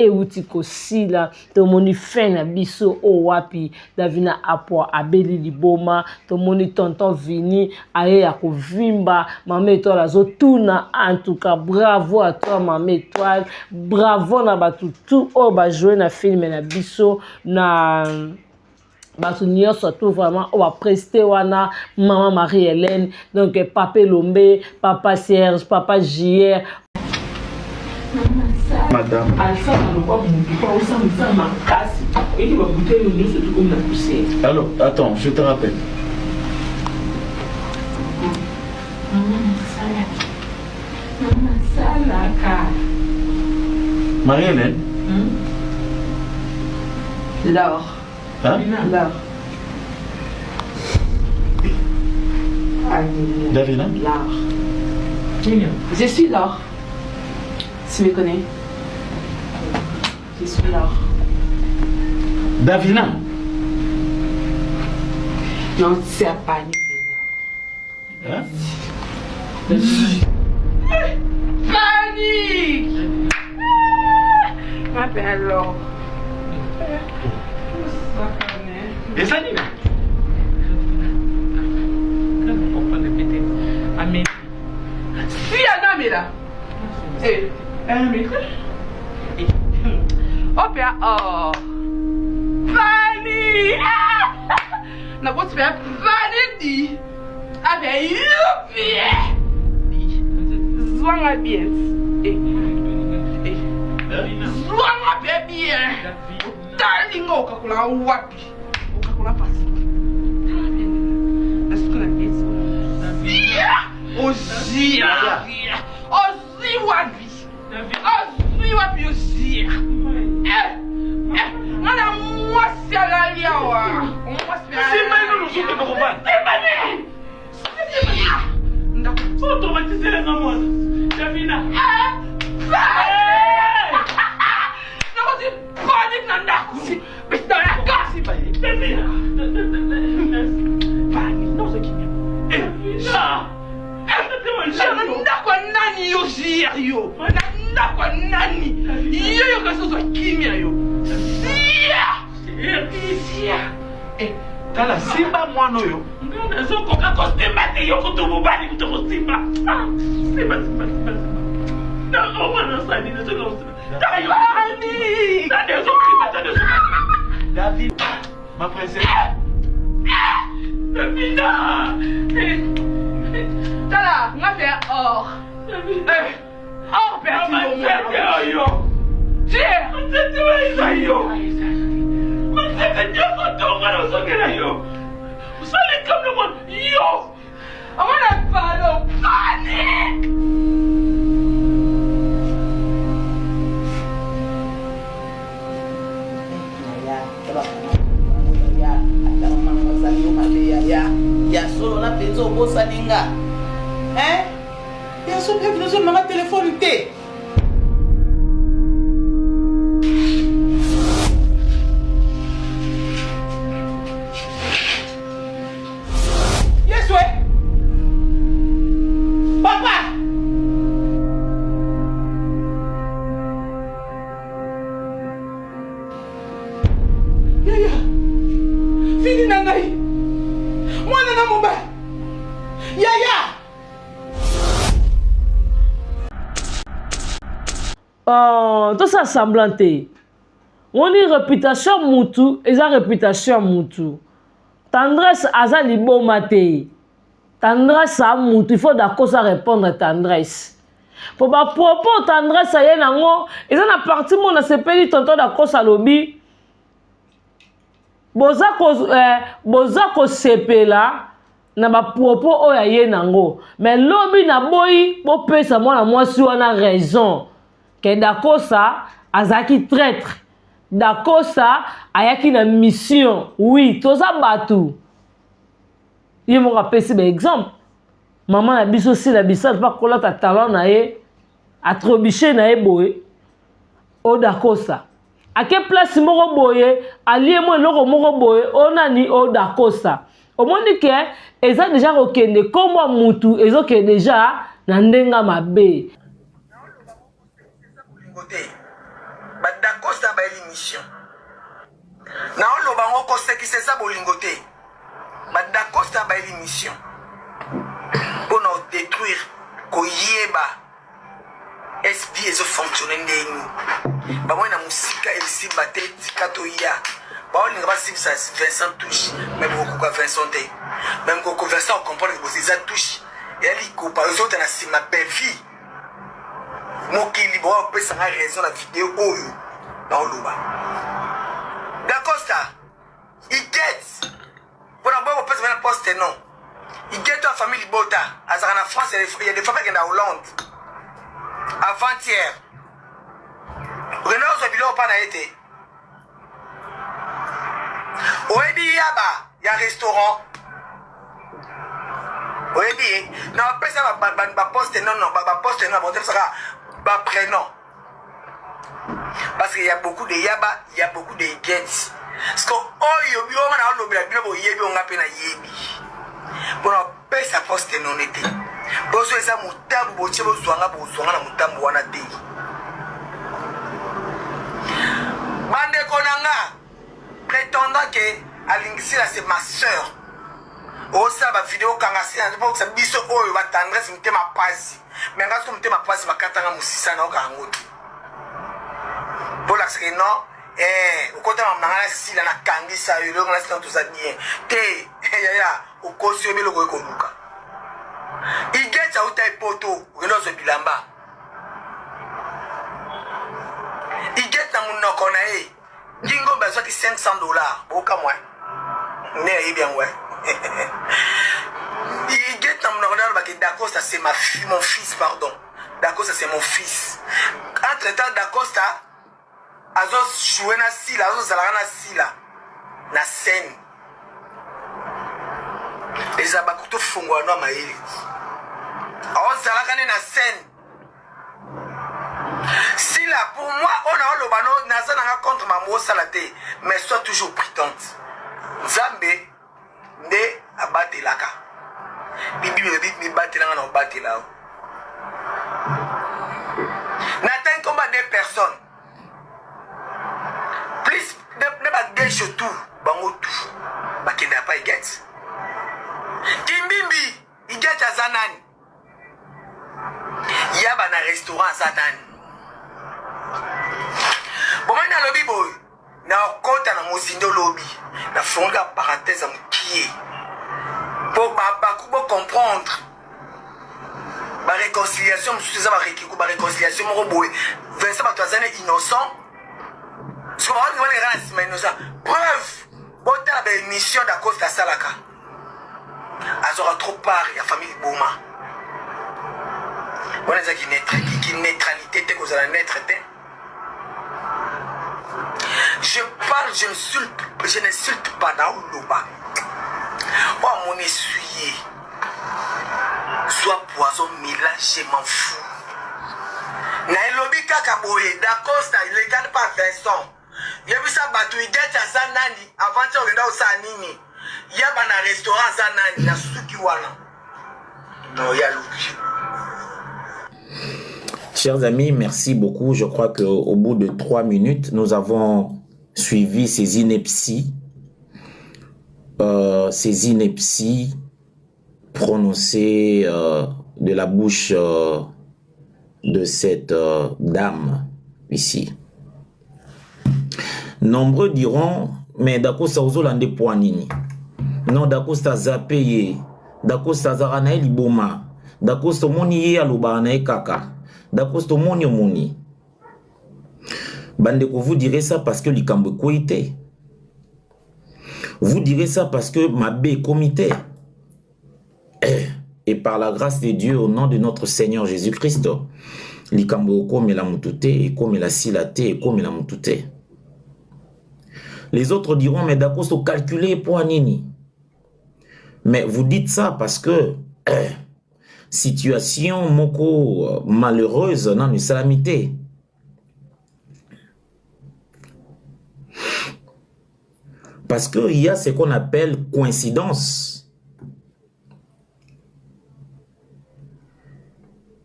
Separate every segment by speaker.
Speaker 1: Euti kosila, tomoni fin na biso oyo wapi Davina Apwa abeli liboma, tomoni tonton Vinny aye ya kovimba, mama Etoile azotuna. En tout cas bravo à toi mama Etoile, bravo na bato tout oyo ba jouer na film na biso na bato nyonso tout vraiment oyo bapreste wana, mama Marie Hélène, donc papa Elombe, papa Serge, papa JR.
Speaker 2: Madame. Alors, attends, je te rappelle. Marie-Hélène?
Speaker 3: L'or.
Speaker 2: Hein?
Speaker 3: L'or.
Speaker 2: Davina?
Speaker 3: L'or. Je suis l'or. Tu me connais? Je suis l'or.
Speaker 2: Davina?
Speaker 3: Non, c'est pas.
Speaker 2: Hein?
Speaker 3: Panique! M'appelle alors.
Speaker 2: Eza nini?
Speaker 3: Si anamela. Eh, eh, Opia, oh. Panique! Nakoti mpe validi abe yupi zwanga bien eh, eh. Zwanga mpe bien otali nga okakola wapi okakola pasi nasuka na beti ozia ozwi wapi Ozwi wapi yo sia? Eh, eh, nga na mwasi alali awa. Mwasi
Speaker 2: Simba ino lusuke tokobana.
Speaker 3: Simba nini? Sia! Ndako.
Speaker 2: So traumatisé nga mwana. Davina.
Speaker 3: Eh, Nakoti panique na ndako. Dans la casse.
Speaker 2: Davina.
Speaker 3: Panique. Non, c'est qui?
Speaker 2: Davina.
Speaker 3: Na ndako ya nani yo jr yo na ndako ya nani yo yo kasi ozwa kimia yo sia sia
Speaker 2: eh, tala simba mwana oyo nga nazokoka kosimba te yo kutu mobali kutu kosimba ah, simba simba simba simba omwana osali nazoka kosimba tala ezokima tala ezokima
Speaker 4: David Ma princesse.
Speaker 2: Davina.
Speaker 3: Tala, nga pe or.
Speaker 2: Davina.
Speaker 3: Eh, or pe
Speaker 2: ati oyo.
Speaker 3: Tie.
Speaker 2: Nzete wa eza yo. Nzete nyonso tonga na ozongela yo. Osali kamno mwana yo.
Speaker 3: Omona palo panique.
Speaker 4: Ya solo na mpenza obosani nga hein ya solo mpe ozomanga telefone te. Yesu eh! Papa!
Speaker 3: Yaya! Fini na ngai! Mwana na mobali!
Speaker 4: Yaya!
Speaker 1: Oh, tosala semblant te. Moni reputation mutu eza reputation ya mutu. Tendresse aza liboma te. Tendresse a mutu, il faut dakosa répondre tendresse. Po ba propos tendresse aye nango eza na partie moko nasepeli tonton dakosa alobi boza ko eh, boza kosepela na ba propos oyo aye nango mais lobi naboyi bopesa mwana mwasi wana raison ke Dakosa azalaki traitre. Dakosa ayaki na mission. Oui, toza batu. Ye moko apesi ba exemple. Mama na biso Sila Bisatu pa kolata talent na ye, atrobiche na ye boye. O Dakosa. Ake place moko boye, alie mo eloko moko boye, o nani o Dakosa. Omoni ke eza deja kokende kombo ya mutu ezokende deja na ndenge mabe.
Speaker 4: Naoloba ngo eza bolingo te.
Speaker 5: mission. Naoloba yango kosekisa eza bolingo te. Ba Dacosta bayeli mission mpo na odetruire koyeba SB ezo fonctionne ndenge nini. Bamoni na mosika esimba te, tika toya. Baolinga basimisa Vincent touche, mais bokokoka Vincent te. Mais mokoko Vincent ocomprendre que eza touche ya likopa ezota na nsima Bellevue. Mokili boa opesa nga raison na video oyo naoloba. Dacosta Iget pona boya kopesa bana poste non Iget ya famille libota azalaka na France ya des fois akenda Hollande avant-hier okenda kozwa biloko mpa na ye te oyebi yaba ya restaurant oyebi ye na bapesa baposte non non baposte non botepesaka baprénom parce que ya beaucoup de yaba ya beaucoup de get parce que oyo bino nga naolobela bino boyebi onga mpe nayebi mpona pesa poste none te bozo eza motambo botie bozwanga bozwanga na motambo wana te bandeko na nga prétendant ke alingisila c'est ma sœur osala bavideo okanga sila mpokisa biso oyo batendresse motema pasi me nga soki motema pasi bakatanga mosisa na oka yango te bolakisa ke non eh, okota mamu na ngai nasila nakangisa yo eloko nasila toza bien te yaya okosi yo biloko oye koluka igeti auta epoto okende ozwa bilamba igeti na monoko na ye Gingombe azwaki 500 dollars bokamwa nde ayebi yango Igeti na monoko na ye alobaki Dacosta c'est ma fille, mon fils pardon Dacosta c'est mon fils entre temps Dacosta azo jouer na Sila azozalaka na Sila na scène eza bakutu fongola no mayele aozalaka nde na scène Sila pour moi oyo naoloba no naza nanga contre mambo osala te mais sois toujours prudente nzambe nde abatelaka bible elobi mibatelanga na obatela yo natangi komba deux personnes plus na bagesho tout bango tout bakendaka pa igati kimbimbi igati aza nani yaba na restaurant aza nani bomani nalobi boye nakota na mozindo lobi nafongola parenthèse ya mokie mpo babaku bocomprendre baréconciliation mosusu eza baréconciliation moko boye vincent bato aza ne innocent siko bakoki na nsima innocent preuve botala baémission dacosta asalaka azwaka trop part ya famille liboma wana eza kineutralité te kozala neutre te je parle je n'insulte je n'insulte pas naoloba oyo amoni esui ye zwa poison mila je m'en fous na elobi kaka boye dacosta illegale pas Vincent Yebisa batu Huguette aza nani avant ti okenda kosala nini yaba na restaurant aza nani na suki wana no ya luki.
Speaker 6: Chers amis, merci beaucoup. Je crois qu'au bout de trois minutes, nous avons suivi ces inepties, euh, ces inepties prononcées euh, de la bouche euh, de cette euh, dame ici. Nombreux diront, mais Dacosta ozolande poa nini? Non, Dacosta zappe ye. Dacosta azalaka na ye liboma. Dacosta omoni ye alobaka na ye kaka. Dacosta omoni omoni. Bandeko, vous direz ça parce que likambo ekwei te. Vous direz ça parce que mabe ekomi te. Et par la grâce de Dieu, au nom de notre Seigneur Jésus-Christ, likambo ekomela mutu te, ekomela sila te, ekomela mutu te. Les autres diront, mais d'accord, calculer pour nini. Mais vous dites ça parce que eh, situation moko euh, malheureuse nanu esalami te. Parce qu'il y a ce qu'on appelle coïncidence.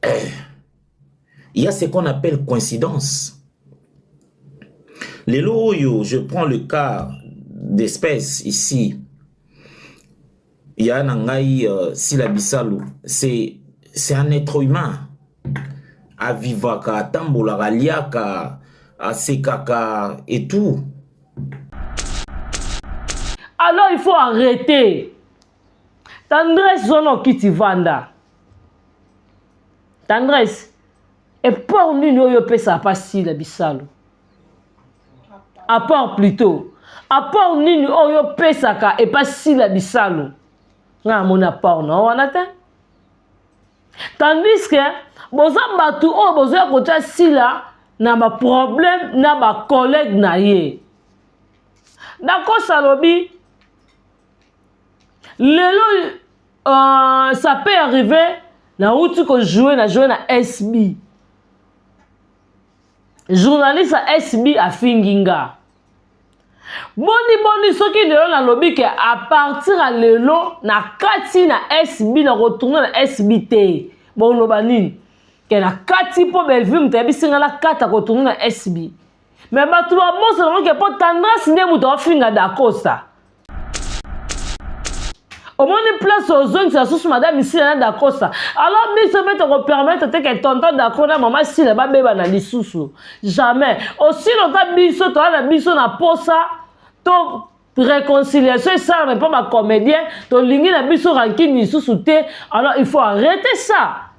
Speaker 6: Eh, il y a ce qu'on appelle coïncidence. Lelo oyo, je prends le cas d'espèce ici. Ya na ngai euh, Sila Bisalu, c'est c'est un être humain. Avivaka, atambolaka, aliaka, asekaka et tout.
Speaker 1: Alors il faut arrêter. Tendresse zona okiti vanda. Tendresse Apport nini oyo opesaka pa Sila Bisalu? Apport plutôt. Apport nini oyo opesaka epa Sila Bisalu? Nga namoni apport na wana te. Tandis que boza bato oyo bozoya kotia Sila na ba problème na ba collègue na ye. Dacosta alobi lelo Euh, ça peut arriver nauti kojoue na joue na sb journaliste ya sb afingi nga boni boni soki lelo nalobi ke a partir ya lelo na kati na sb na kotourne na sb te boloba nini ke na kati mpo bellevue moto ayebisi nga nakata kotourne na sb me bato babosana ngo ke mpo tendresse nde moto afinga dacosta omoni place ozongisa susu madame sila na dacosta alors biso mpe tokopermettre te ke tonton daco na mama sila babebana lisusu jamais aussi longtemps biso toza na biso na posa to réconciliation esalama mpo bacomédien tolingi na biso rankine lisusu te alors il faut arrêter ça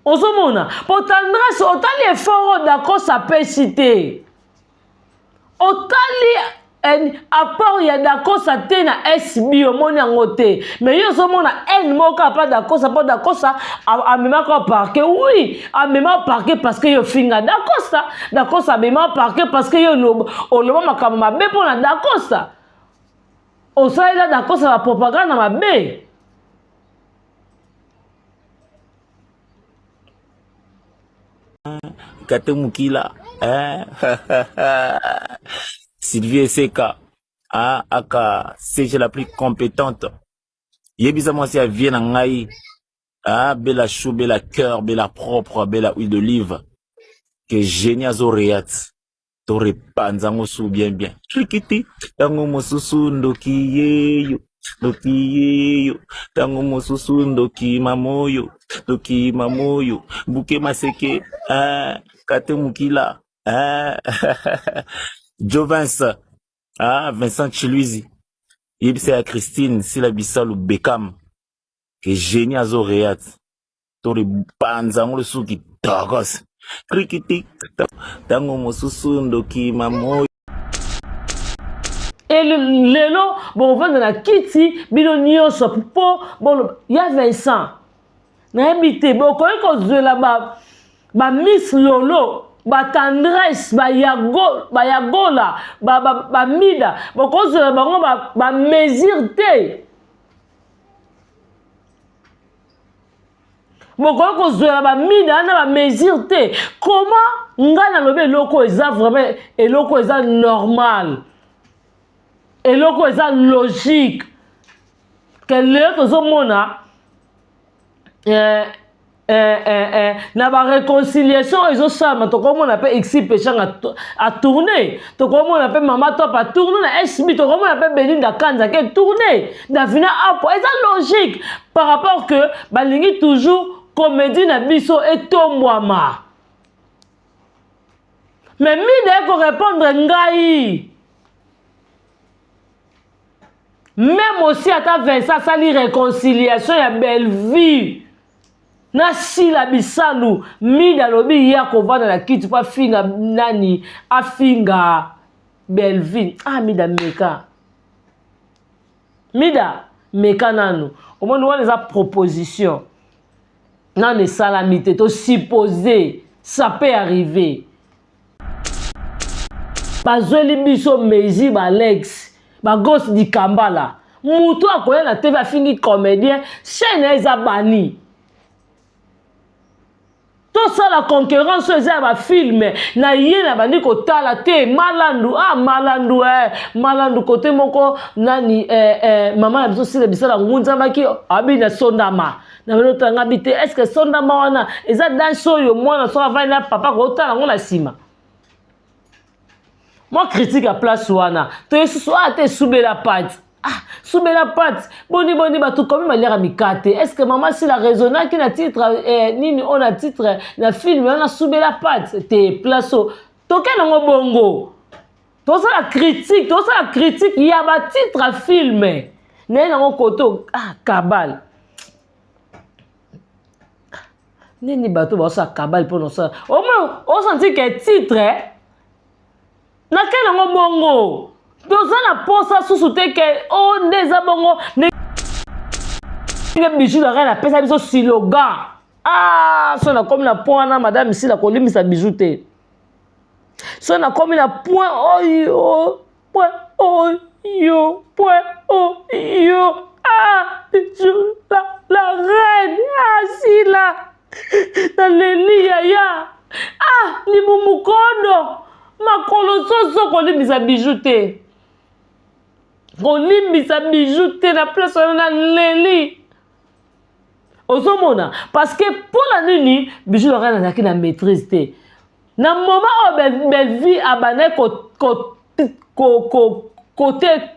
Speaker 1: ozomona po tendresse otali effort oyo dacosta apesi te otali apport ya dacosta te na sb omoni yango te mais yo ozomona haine moko apa dacosta mpo dacosta amemaka parke oui amema parke parce que yo ofinga dacosta dacosta amema parke parce que yo oloba makambo mabe mpo na dacosta osalela dacosta bapropagande mabe
Speaker 6: Kate Mukila, hein? Sylvie Eseka, hein? Aka CG la plus compétente. Yebisa mwasi ya vie na ngai, hein? Bella chou, bella cœur, bella propre, bella huile d'olive. Que génie azo reat. To repanza ngo sous bien bien. Trikiti, tango mosusu ndoki yeyo. Ndoki yeyo, tango mosusu ndoki mamoyo, ndoki mamoyo, buke maseke, ah, kate mukila, ah, Jovens, ah, Vincent Chiluizi, yebisa ya Christine, Sila Bisalu, Beckham, ke génie azo reat. To ripanza yango lisusu kitokos. Krikiti, tango mosusu ndoki mamoyo.
Speaker 1: E lelo bokovanda na kiti bino nyonso mpo boloba ya Vincent nayebi te bokoki kozwela ba, ba Miss Lolo ba tendresse ba yago ba yagola ba, ba, ba mida bokozwela bango ba, ba mesure te bokoki kozwela bamida wana bamesure te comment ngai nalobi eloko eza vraiment eloko eza normal eloko eza logique ke lelo tozomona eh, eh, eh, eh, na baréconciliation oyo ezosalama tokomona mpe exi peshanga atourne tokomona mpe mama top atourne na sb tokomona mpe belinda kanza ke tourne davina apo eza logique par rapport que balingi toujours comédie na biso etombwama mais mida ekorépondre ngai meme aussi ata Vincent asali réconciliation ya Bellevue na Sila Bisalu Mida alobi ye akovanda na kiti mpo afinga nani afinga Bellevue ah Mida meka Mida meka nanu omoni wana eza proposition nanu esalami te to suppose ça peut arriver bazweli biso mesure ba alex ba gos dikambala moto akoya na tv afingi comédien chaîne eza bani to Tosala concurrence oyo eza ya bafilme na ye na bandi kotala te malandu ah malandu eh, malandu kote moko nani eh, eh, mama na biso sila bisala ngunzamaki abi na sondama na bandi otala nga bi te est ce que sondama wana eza danse oyo mwana soki avandi na papa kotala yango na nsima mwa critique ya place wana toye susu ah te esubela pati ah subela pati boni boni bato komi baliaka mikate est ce que mama sila raisonnaki na titre eh, nini oyo na titre na filme wana subela pati te place oyo toke nango bongo tosala critique tosala critique ya batitre ya filme naye nango koto ah kabale nini bato baosala kabale mpo na osala omoi osanti ke titre nake nango bongo toza na posa susu te ke o oh, nde eza bongo ndenge bijou la reine apesa biso silogan ah so nakomi na point wana madame sila kolimbisa bijou te so nakomi na point oyo point oyo point oyo ah bijou la, la reine ah sila naleli yaya ah libumu kodo makolo soso kolimbisa bijou te kolimbisa bijou te na place wana naleli ozomona parce que mpo na nini bijou la reine azalaki na maîtrise te na moment oyo bellevue abandaki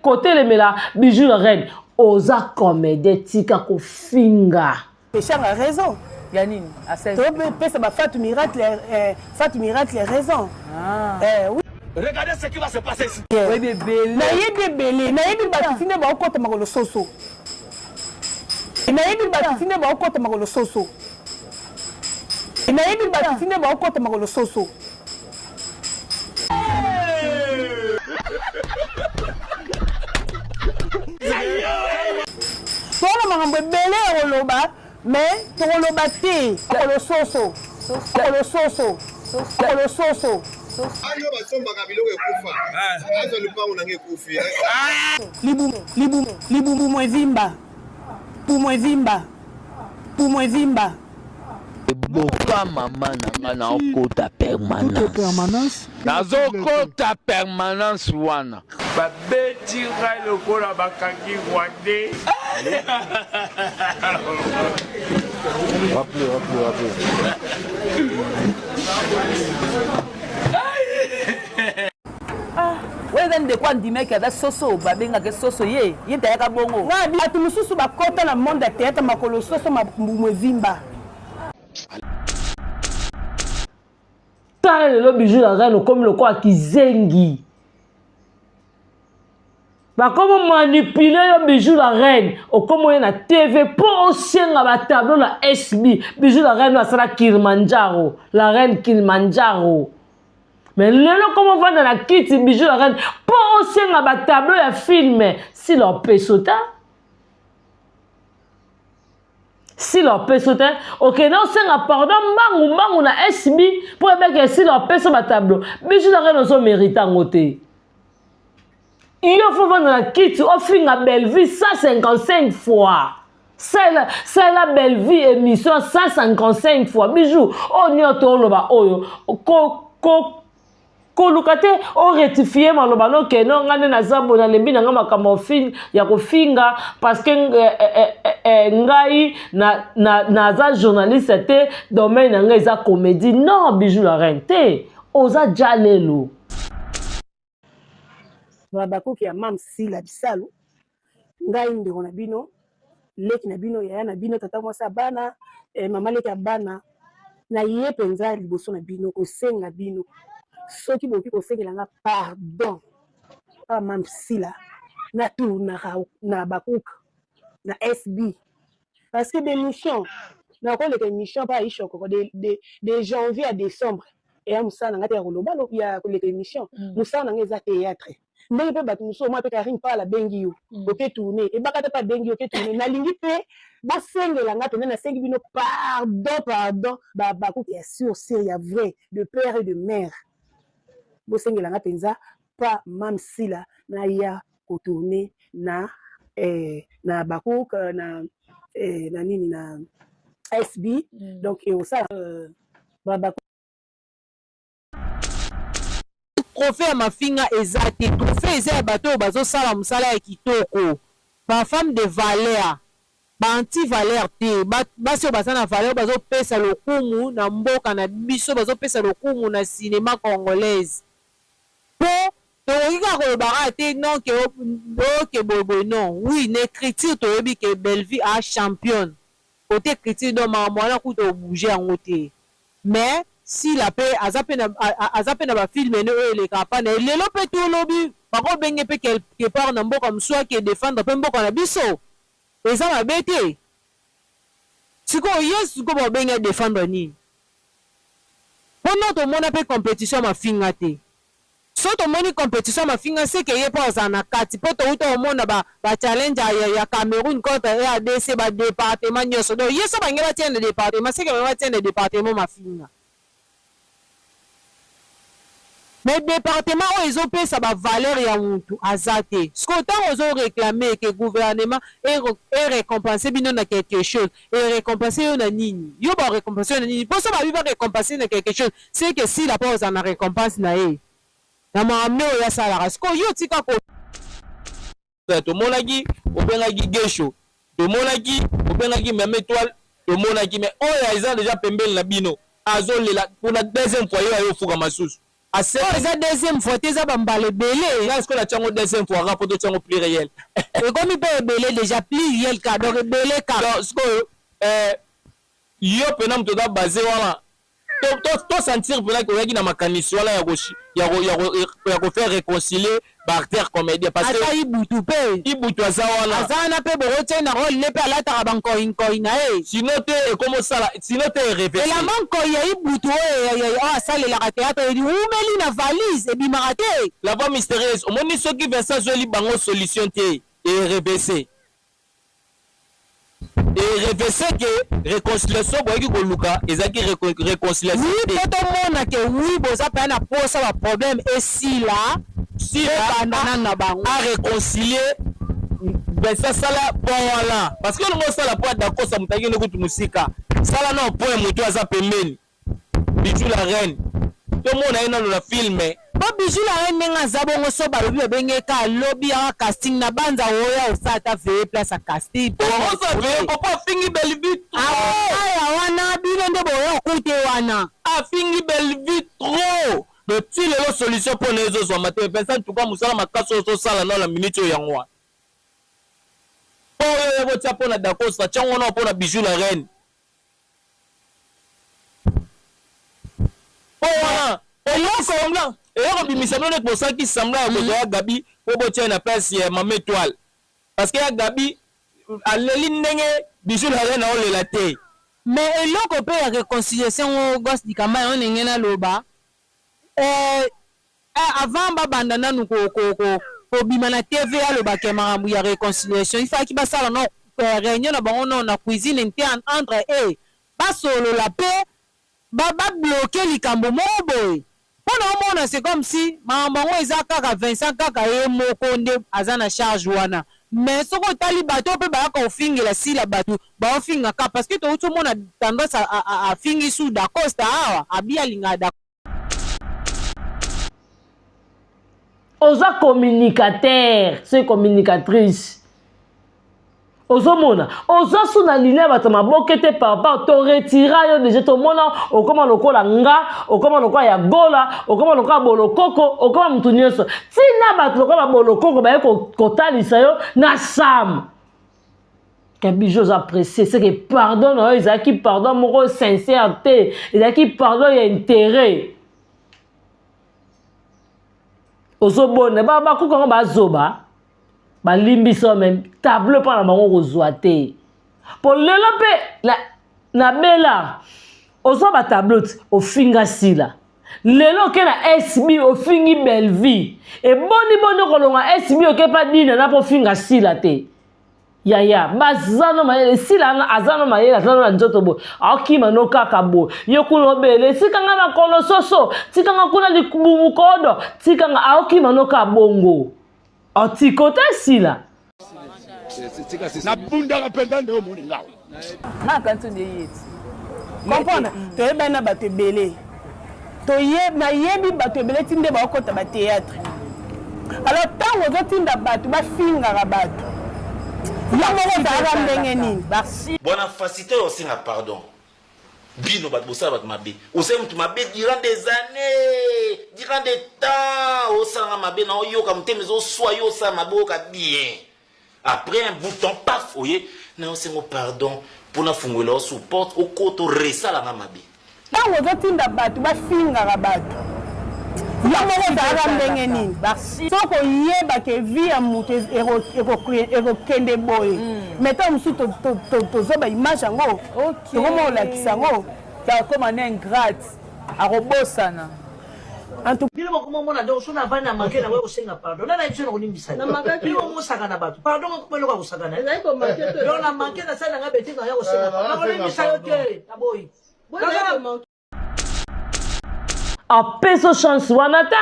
Speaker 1: kotelemela bijou la reine oza comédien tika kofinga
Speaker 4: Peshanga raison.
Speaker 7: Ya nini?
Speaker 4: Topesa ba Fatou Miracle eh, Fatou Miracle raison.
Speaker 7: Ah.
Speaker 4: Eh, oui.
Speaker 2: Regardez ce qui va se passer ici.
Speaker 7: Oyebi ebele.
Speaker 4: Nayebi ebele, nayebi bato ti nde baokota makolo soso. Nayebi bato ti nde baokota makolo soso. Nayebi bato ti nde baokota makolo soso. Toza na makambo ebele ya koloba mais tokoloba te. Makolo soso, makolo soso, makolo soso.
Speaker 8: Ayo basombaka biloko ekufa. Azwa lupango na ngai ekufi.
Speaker 4: Libumu, libumu, libumu evimba. Pumu evimba. Pumu evimba.
Speaker 9: Eboka mama na nga naokota permanence.
Speaker 10: Nazokota permanence wana.
Speaker 2: Babeti ngai lokola bakangi rwandais.
Speaker 8: Rappelez, rappelez, rappelez.
Speaker 7: Ah, oyo eza ndeko andimaki aza soso babengaka soso ye ye nte ayaka bongo
Speaker 4: bato mosusu bakota na monde ya théâtre makolo soso mbumu evimba
Speaker 1: tala lelo bijou la reine okomi lokola kizengi bakomi manipule yo bijou la reine okomi oye na tv mpo osenga batableau na sb bijou la reine oyo asala kilimanjaro la reine kilimanjaro mais lelo komo ovanda na kiti bijou la reine mpo osenga batableau ya filme sila opeso ta sila opeso te okende osenga pardon mbangu mbangu na sb mpo ebeke sila opeso batableau bijou la reine ozomerite yango te yo fo vanda na kiti ofinga bellevue 155 fois sala sala bellevue émission 155 fois bijou oyo nio toloba oyo ko ko koluka te orectifie maloba no ke no ngai nde naza boye nalembi na ngai makambo ya kofinga parce que eh, eh, eh, eh, ngai naza na, na journaliste te domaine na ngai eza comédie non bijou la reine te oza ja lelo
Speaker 4: Habacuc ya Mam's Sila Bisalu, ngai ndeko na bino, leki na bino, yaya na bino, tata mwasi ya bana, eh, mama leki ya bana, na ye mpenza liboso na bino kosenga bino soki bokoki kosengela nga pardon pa Mam's Sila na tournaka na Habacuc na SB parce que d'émission nakoleka émission pa ishokoko de, de, de janvier à décembre eya mosala na ngai te ya koloba ya koleka émission mm. mosala na ngai eza théâtre ndenge mpe bato mosusu omwa mpe karine pala abengi yo mm. oke tourne ebakata mpe abengi yo oke tourne nalingi mpe bosengela ngai mpenza nasengi bino pardon pardon babakuki ya sur sur ya vrai de père et de mère bosengela ngai mpenza pa mam sila naya kotourne na eh, na bakuk na eh, na nini na sb mm. donc ekosala euh, Ba
Speaker 11: Trophee ya mafinga eza te, trophee eza ya bato oyo bazo sala musala ya kitoko, ba femmes de valeur, ba anti valeur te, basi oyo baza na valeur bazo pesa lokumu na mboka na biso, bazo pesa lokumu na cinema congolaise po tokoki kaka koloba kaka te non ke oh ke boye boye non, oui na ecriture toyebi ke Bellevue a championne cote ecriture donc makambo wana kutu o bouger yango te. Mais Sila pe aza pe na aza pe na ba film ne oyo elekaka pa na ye lelo pe to lobi bako benge pe quelque part na mboka mosusu ake defendre pe mboka na biso eza mabe te sikoyo ye sikoyo bako benge a defendre nini po nao tomona pe competition ya mafinga te Soki tomoni competition ya mafinga ce que ye pe akozala na kati po towuta komona ba ba challenge ya ya Cameroun contre rdc ba departement nioso donc ye soki balingi batia ye na departement ce que balingi batia ye na departement mafinga mais departement oyo ezo pesa ba valeur ya mutu aza te sikoyo tango ozo reclamer que gouvernement e e recompenser bino na quelque chose e recompenser yo na nini yo ba recompenser yo na nini po soki balobi ba recompenser na quelque chose Ce que Sila pe akozala na recompense na ye na makambo oyo ye asalaka sikoyo yo tika ko
Speaker 12: Tomonaki obengaki Guesho, tomonaki obengaki Mama Etoile, tomonaki mais oyo eza dejà pembeni na bino azo lela pour la deuxième fois ye ayo fukama susu.
Speaker 11: Oyo eza deuxième fois te eza ba mbala ebele.
Speaker 12: Nga sikoyo natia ngo deuxième fois kaka po totia ngo pluriel.
Speaker 11: Ekomi pe ebele dejà pluriel kaka donc ebele kaka.
Speaker 12: Donc sikoyo eh yo pena mutu oza base wana To, to, to sentir pena que oyaki na makanisi wana ya ko, ya ko, ya ko, ya ko faire reconcilier ba acteurs comediens parce que
Speaker 11: Ata Ibutu pe.
Speaker 12: Ibutu aza wana.
Speaker 11: Aza wana pe bokotia ye na role ne pe alataka ba nkoyi nkoyi na ye.
Speaker 12: Sinon te ekomo sala, sinon te e reverser.
Speaker 11: Elamba nkoyi ya Ibutu oyo ya, ya, oyo asalelaka theatre ewumeli na valise ebimaka te.
Speaker 12: La voix mysterieuse, omoni soki Vincent azueli bango solution te, e reverser. E revese que reconciliation boyaki koluka ezalaki reconciliation
Speaker 11: Oui po tomona que oui boza penza na posa ba problème esila bobanda nanu na bango.
Speaker 12: A reconcilier Vincent sala point wana parce que olingi osala point ya Dacosta moto akende kutu mosika sala nao point ya moto aza pembeni. Bijoux la reine tomona ye nanu na film.
Speaker 11: Po Bijoux la reine ndenge aza bongo soki balobi babenge ye kaka lobi yaka casting na banza oya osala ata veille place ya casting po
Speaker 12: Oza veille ko po afingi Bellevue trop.
Speaker 11: Akoya wana bino nde boya kokuta ye wana.
Speaker 12: Afingi Bellevue trop donc ti lelo solution po naye ezo zwama te Vincent en tout cas musala makasi oyo ozo sala nao na minute oyo yango wana po oyo oya kotia pona Dacosta tia ngo nao pona Bijoux la reine. Po wana eloko semblant eya kobimisa bino neti bosalaki semblant ya kozwa ya Gaby po botia ye na place ya mama Etoile parce que ya Gaby aleli ndenge Bijou la reine aolela te.
Speaker 11: Mais eloko pe ya reconciliation ngo Goss Dikamba yango ndenge naloba eh avant ba banda nanu ko ko ko kobima na TV aloba ke makambo ya reconciliation il fallaki basala nao reunion na bango nao na cuisine interne entre eux basolola pe ba ba bloquer likambo moko boye po nao mona c'est comme si makambo yango eza kaka Vincent kaka ye moko nde aza na charge wana mais soki otali batu oyo pe bayaka kofingela Sila batu bao finga kaka parce que towuti omona Tendresse afingi su Dacosta awa abi alingaka Dacosta
Speaker 1: Oza communicateur soki communicatrice ozomona oza su na ligne ya bato maboke te papa to retira yo deja tomona okoma lokola nga okoma lokola ya gola okoma lokola bolokoko okoma motu nyonso ntina bato lokola babolokoko baye kotalisa yo na sam ke bijo oza presse c'est que pardon na yo ezalaki pardon moko sincère te ezalaki pardon ya intérêt ozobonda bakuka yango bazoba balimbisa yo me tableau mpo na bango kozwa te mpo lelo mpe na, na bela ozwa batableau ti ofinga sila lelo oke na sb ofingi bellevie eboni boni okolonga sb oke mpa dina na mpo ofinga sila te yaya baza no mayele sila wana aza no mayele aza no na nzoto boye aokima no kaka boye yo kuna obele tika nga makolo soso tika nga kuna libumu kodo tika nga aokima no kaka bongo otiko te sila
Speaker 10: nabundaka mpenza nde omoni ngawa
Speaker 7: nga akanisi nde ye ti.
Speaker 4: Comprendre? Toyebani na bato ebele. Toye nayebi bato ebele ti nde baokota ba théâtre. Alors ntango ozotinda bato bafingaka bato, yo moko ozalaka ndenge nini?
Speaker 6: Bwana facilite oyo osenga pardon bino bato bosala bato mabe osali moto mabe durant des années durant des temps osalanga mabe na oyoka motema ezoswa yo osala mabe oyoka bien après un bout de temps paf oye na osengo pardon mpo nafungolela yo sous porte okota oresalanga mabe
Speaker 4: Ntango ozotinda bato bafingaka bato, yo moko ozalaka ndenge nini? Soki oyeba ke vie ya moto ekokende boye, hmm. mais ntango mosusu tozwa ba image yango, tokoma kolakisa yango.
Speaker 7: Akoma na ingrate, akobosana.
Speaker 13: Bino bokomomona donc soki navandi na manke nakoki kosenga pardon nani ayebi biso na kolimbisa bino bomosaka na bato pardon kokoma eloko ya kosakana donc na manke nasali na ngai betise naya kosenga pardon nakolimbisa yo te naboyi
Speaker 1: apesa chance wana te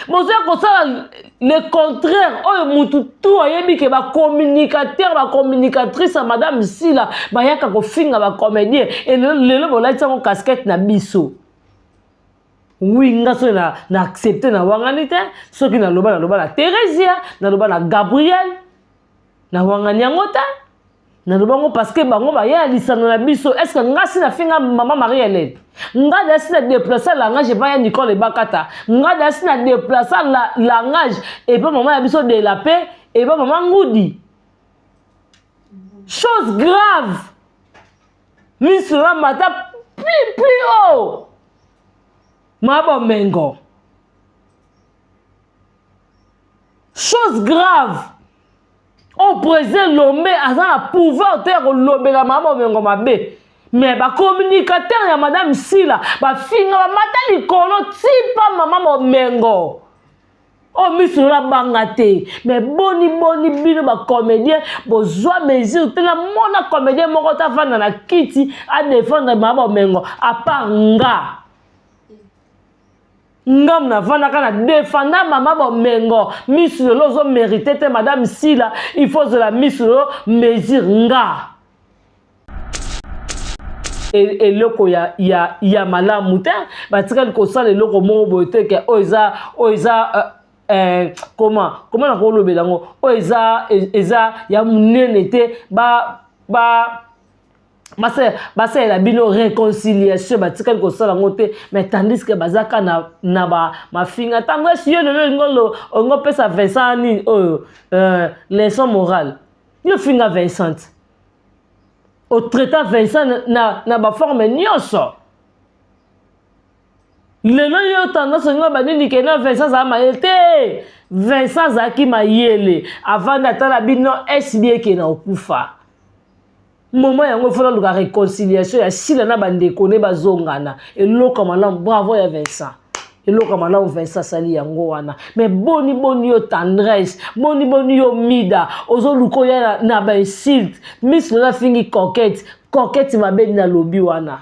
Speaker 1: bozoya kosala le contraire oyo mutu tu ayebi ke bacommunicateur bacommunicatrice ya madame sila bayaka kofinga bacomédien e lelo bolati yango casquette na biso wi nga soki na, na accepte na wangani te soki naloba naloba na theresia naloba na gabriel na wangani yango te naloba yango parce que bango baya ya lisano na biso est ce que nga si nafinga mama marie helène nga da si na déplaça langage epai ya nicole ebakata nga da si na déplaça la, langage epai mama ya biso de la paix epai mama ngudi chose grave miso na mata plus plus haut mabomengo chose grave oyo président lombe aza na pouvoir te ya kolobela mama bomengo mabe mais bacommunicateur ya madame sila bafinga bamata likolo tipa mama bomengo oyo miso na banga te mais boni boni bino bacomédien bozwa mesure te namona comédien moko te afanda na kiti adefendre mama bomengo apart nga ngam navandaka na defanda mama bomengo misu lelo ozo merite te madame sila il faut ozela misu lelo mesure nga eloko ya, ya, ya malamu te batikali kosala eloko moko boye te ke oyo eza oyo eza uh, eh, comment comment nakolobela yango oyo eza eza ya monene te ba ba basalela bino réconciliation batikali kosala yango te mais tandis que baza ka na, na ba mafinga ntango esi yo lelo olingi olingi opesa Vincent nini oyo euh, leçon morale yo finga Vincent otraita Vincent na, na, na baforme nyonso lelo yo tendance olingi oloba nini ke na Vincent azala mayele te Vincent azalaki mayele avandi atala bino sb eke na okufa moment yango fo naluka réconciliation ya sila na bandeko ne bazongana eloko ya malamu bravo ya Vincent eloko ya malamu Vincent asali yango wana mais boni boni yo tendresse boni boni yo mida ozoluka oya na, na bainsulte miss lola afingi coquette coquette mabe nini alobi wana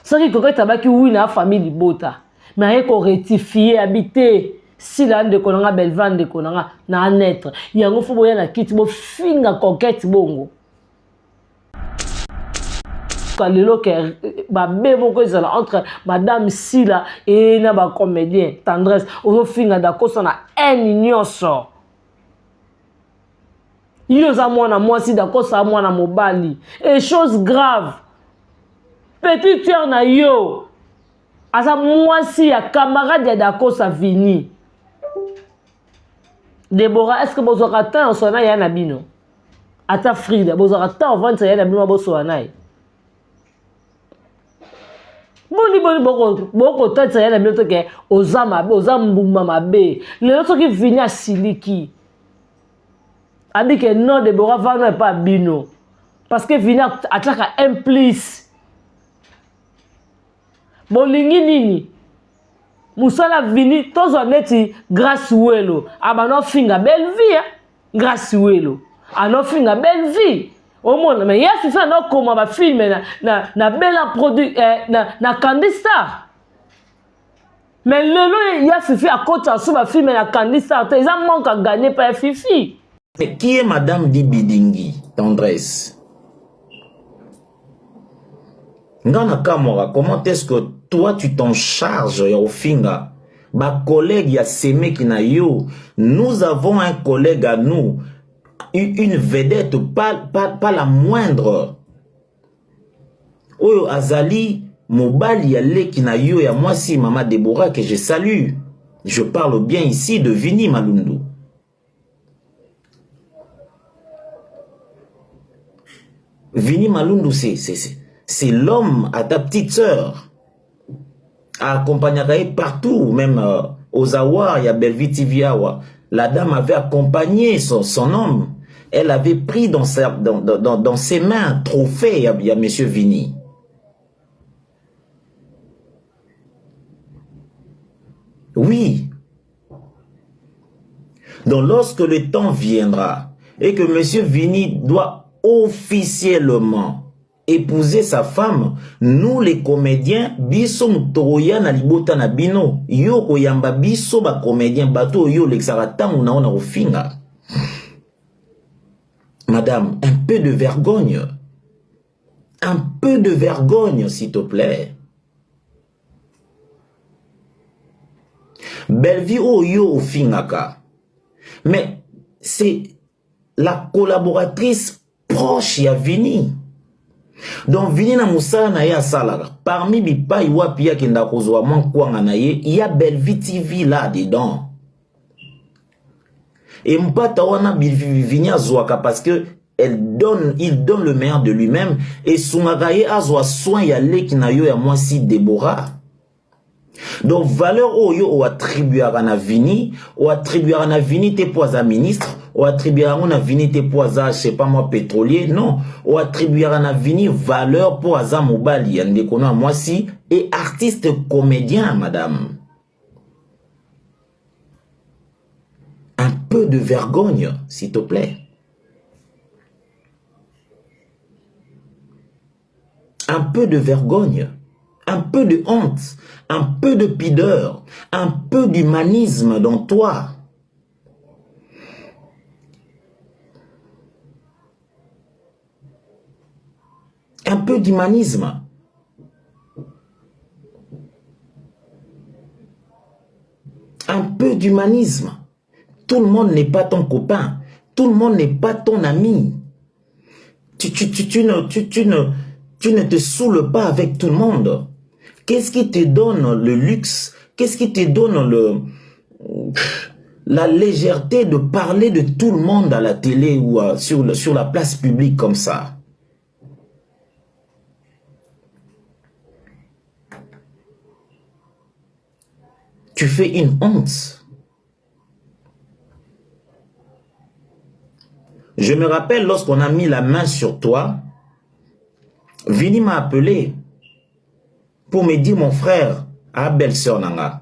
Speaker 1: soki coquette abaki wi na famille libota mais aye korectifie abi te sila ndeko na nga belva ndeko na nga na anetre yango fo boya na kiti bofinga coquette bongo lelo ke babe moko ezala entre madame sila e na bacomédien tendresse ozofinga dakosa na haine nyonso yo oza mwana mwasi dakosa mwana mobali e chose grave petite sœur na yo aza mwasi ya camarade ya dakosa vini debora est ce que bozwaka temps ya osola na ya na bino ata frida bozwaka temps ovandisa ya na bino bosola na ye boni boni bokotatisa ya na bino toke oza mabe oza mbuma mabe lelo soki vini asiliki abike non debora vano epa bino parce que vini atiaka un plus bolingi nini mosala vini tozwa neti grace welo abanda ofinga belle vie eh? grace welo anofinga belle vie omona me ye fifi anokoma bafilme na, na, na bela produit eh, na, na candy star me lelo ya fifi akota so bafilme na candy star te eza manque à gagner pa ya fifi
Speaker 6: Mais qui est Madame Dibidingi, Tendresse? Nga na kamwaka comment est-ce que toi tu t'en charges ya ofinga ba collègues ya semeki na yo. Nous avons un collègue à nous, une vedette, pas, pas, pas la moindre. Oyo azali mobali ya leki na yo ya mwasi mama Deborah que je salue. Je parle bien ici de Vini Malundu. Vini Malundu, c'est l'homme à ta petite sœur. Accompagnera partout, même euh, aux Awa, il y a Bellevue TV awa. La dame avait accompagné son, son homme. Elle avait pris dans, sa, dans, dans, dans ses mains un trophée, il y a, il y a Monsieur Vini. Oui. Donc lorsque le temps viendra et que Monsieur Vini doit officiellement épouser sa femme, nous les comédiens, biso mutoya na libota na bino, yo koyamba biso ba comédien bato yo olekisaka tango na ona kofinga. Madame, un peu de vergogne. Un peu de vergogne, s'il te plaît. Bellevue oyo ofingaka. Mais c'est la collaboratrice proche ya Vini. Donc Vini na mosala na ye asalaka parmi bipai wapi ye akendaka kozwa mwa nkwanga na ye ya Bellevue TV là dedans. Et mpata wana Vini azwaka parce que elle donne, il donne le meilleur de lui-même esungaka ye azwa soin ya leki na yo ya mwasi Deborah. Donc valeur oyo oattribuaka na Vini, oattribuaka na Vini te po aza ministre, oattribuaka yango na Vini te po aza je sais pas moi pétrolier, non, oattribuaka na Vini valeur po aza mobali ya ndeko na mwasi et artiste comédien madame. Un peu de vergogne, s'il te plaît. Un peu de vergogne, un peu de honte, un peu de pudeur, un peu d'humanisme dans toi. Un peu d'humanisme. Un peu d'humanisme. Tout le monde n'est pas ton copain. Tout le monde n'est pas ton ami. Tu, tu, tu, tu, ne, tu, tu, ne, tu ne te saoules pas avec tout le monde. Qu'est-ce qui te donne le luxe? Qu'est-ce qui te donne le, la légèreté de parler de tout le monde à la télé ou à, sur, sur la place publique comme ça? Tu fais une honte. Je me rappelle lorsqu'on a mis la main sur toi, Vini m'a appelé pour me dire mon frère, à belle-sœur Nanga.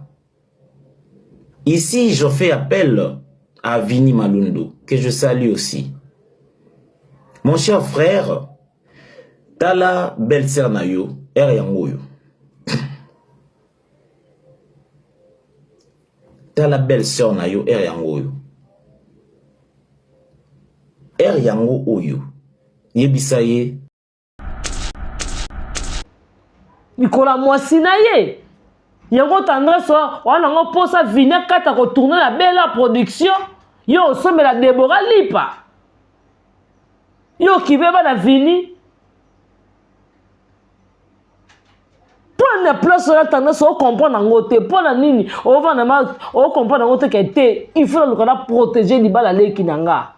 Speaker 6: Ici, je fais appel à Vini Malundu, que je salue aussi. Mon cher frère, tala belle-sœur na yo, er yango yo. Tala belle-sœur na yo, er yango oyo. Er yango oyo. Yebisa ye.
Speaker 1: Likola mwasi na ye. Yango tendresse wana yango posa vini akata kotourne na bela production yo osombela Deborah lipa yo okipe bana vini mpo na place wana tendresse ocomprendre yango te mpo na nini ovanda ma ocomprendre yango te ke te il faut naluka na protéger libala leki na nga.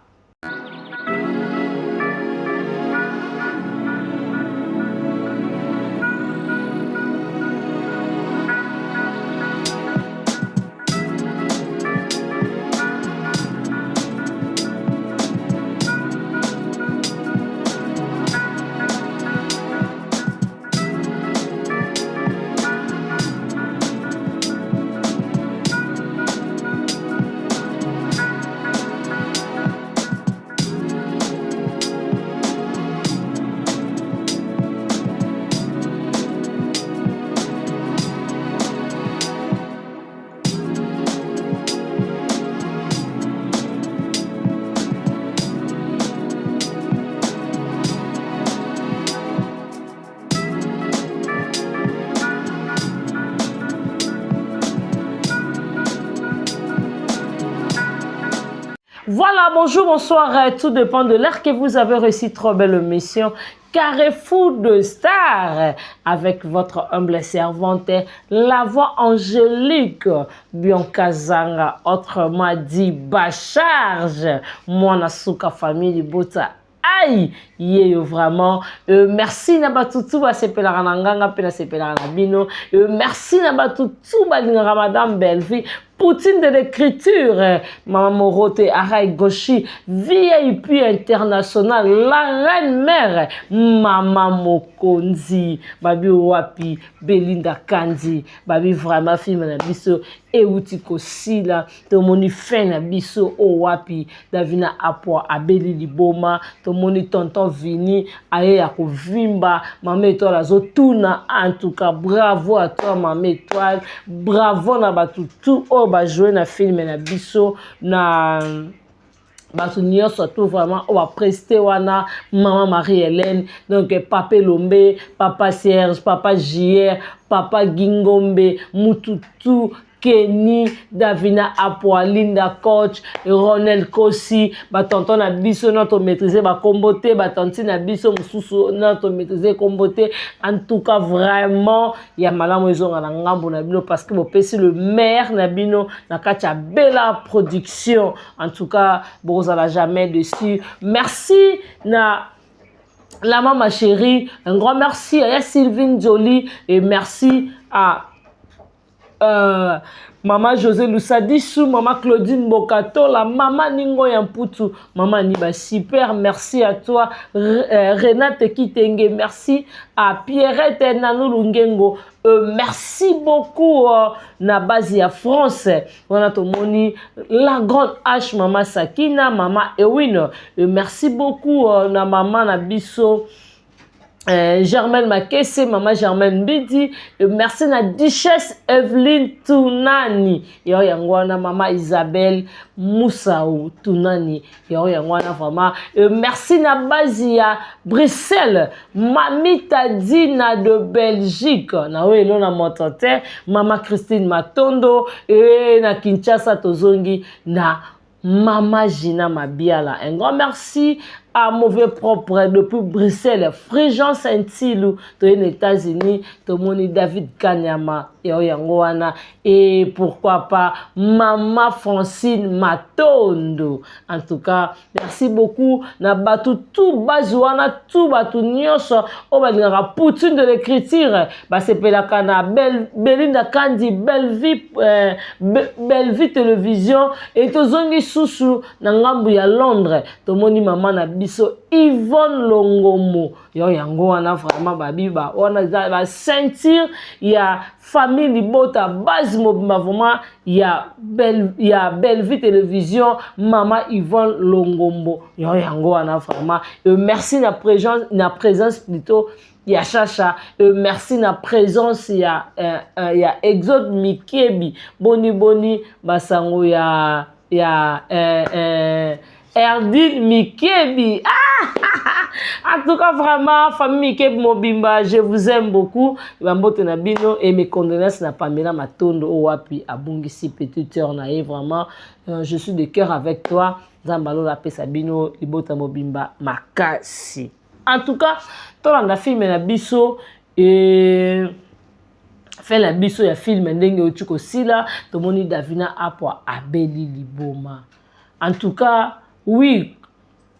Speaker 1: Voilà, bonjour, bonsoir, euh, tout dépend de l'heure que vous avez réussi trop belle mission. Carrefour de Stars avec votre humble servante, la voix angélique, Bianca Zanga, autrement dit Bacharge, Mwana Suka famille Bota aïe yeyo vraiment euh, merci na bato tu basepelaka na nganga mpe nasepelaka na bino euh, merci na bato tu balingaka madame bellevie Poutine de l'écriture, euh, Maman Morote, Aray Goshi, VIP international, la reine mère, Mama Mokonzi, Babi Wapi, Belinda Kandi, Babi vraiment film na biso, euti kosila, tomoni fin na biso o wapi, Davina Apwa abeli liboma, tomoni tonton Vini aye ya kovimba, Mama Etoile azotuna, en tout cas bravo à toi Mama Etoile, bravo na bato tout oyo bajoue na film na biso na bato nyonso tout vraiment oyo bapreste wana mama marie hélène donc papa elombe papa serge papa jr papa gingombe mutu tout Kenny, Davina Apwa, Linda Coach, Ronel Kosi, ba tonton na biso na to maîtriser ba kombo te, ba tantine na biso mususu na to maîtriser kombo te. En tout cas vraiment ya malamu ezonga na ngambo na bino parce que bopesi le maire na bino na kati ya Bella Production. En tout cas, bozala jamais dessus. Merci na la maman chérie, un grand merci à Sylvine Jolie et merci à Euh, Mama José Lusadisu, Mama Claudine Bokatola, Mama Ningo Yamputu, Mama Niba super, merci à toi. Euh, Renate Kitenge, merci à Pierrette Nanou Lungengo, euh, merci beaucoup euh, na base ya France. Wana tomoni la grande H Mama Sakina, Mama Ewin. Euh, merci beaucoup euh, na mama na biso. Euh, Germaine Makese, Maman Germaine Mbidi, euh, merci na Duchesse Evelyne Tunani, yo yango wana Maman Isabelle Moussaou Tunani, yo yango wana vraiment, euh, merci na base ya Bruxelles, Mami Tadina de Belgique, na oyo elona moto te, Maman Christine Matondo, et na Kinshasa tozongi na Mama Gina Mabiala. Un grand merci à Mauvais Propre depuis Bruxelles, Frigence Ntilu, toye na États-Unis, tomoni David Kanyama, et yango wana, et pourquoi pas Mama Francine Matondo. En tout cas, merci beaucoup na batu tout base wana, tout batu nyonso, oyo balingaka poutine de l'écriture, basepelaka na Bel, Belinda Kandi, Bellevue, euh, Bellevue Télévision, et tozongi susu na ngambu ya Londres, tomoni mama na biso Yvonne Longomo, yo yango wana vraiment babi ba wana eza ba ceinture ya famille libota base mobimba vraiment ya Belle, ya Bellevue Télévision, mama Yvonne Longombo, yo yango wana vraiment. Et merci na présence, na présence plutôt ya Chacha, euh, merci na présence ya, euh, euh, ya Exode Mikiebi, boni boni basango ya ya euh, euh, Erdine Mikiebi. Ah! en tout cas, vraiment, famille Mikiebi Mobimba, je vous aime beaucoup. Bambote na bino et mes condoléances na Pamela Matondo Owapi abungisi petite sœur na ye vraiment. Euh, je suis de cœur avec toi. Nzambe alola apesa bino libota mobimba makasi. En tout cas, tolanda film na biso et fin na biso ya film ndenge euti kosila tomoni Davina Apwa abeli liboma. En tout cas, oui,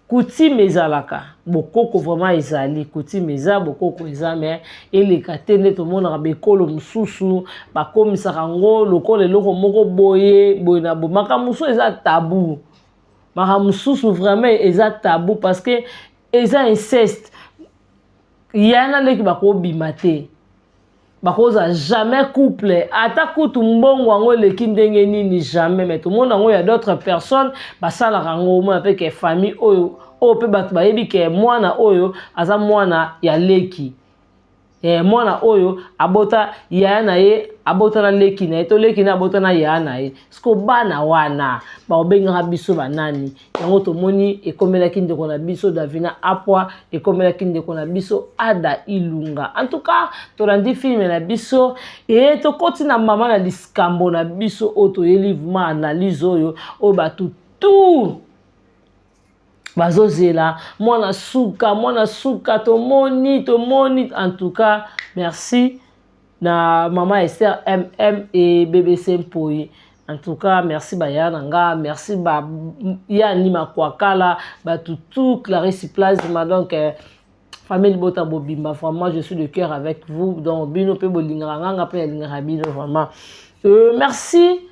Speaker 1: coutume ezalaka bokoko vraiment ezali coutume eza bokoko eza mais eleka te nde tomonaka bekolo mosusu bakomisaka yango lokola eloko moko boye boye na boye makambo mosusu eza tabu makambo mosusu vraiment eza tabu parce que eza inceste ya na leki bakobima te bakozala jamais couple ata kutu mbongo yango eleki ndenge nini jamais mais tomona yango ya d'autres personnes basalaka yango omona mpe ke famille oyo oyo mpe bato bayebi ke mwana oyo aza mwana ya leki eh, mwana oyo abota yaya na ye abota na leki na ye to leki na abota na yaya na ye siko bana wana bakobengaka biso banani yango tomoni ekomelaki ndeko na biso Davina Apwa ekomelaki ndeko na biso Ada Ilunga en tout cas tolandi film na biso e tokoti na mama na likambo na biso oyo toyeli vraiment analyse oyo oyo bato tout. Bazozela mwana suka, mwana suka, tomoni, tomoni. En tout cas, merci na maman Esther MM et BBC Mpoyi. En tout cas, merci ba na nga, merci ba yani makwakala, ba tutu Clarisse Plasma donc euh, famille Bota Bobimba, vraiment je suis de cœur avec vous. Donc bino pe bolingaka nga nga pe nalingaka bino vraiment. Euh, merci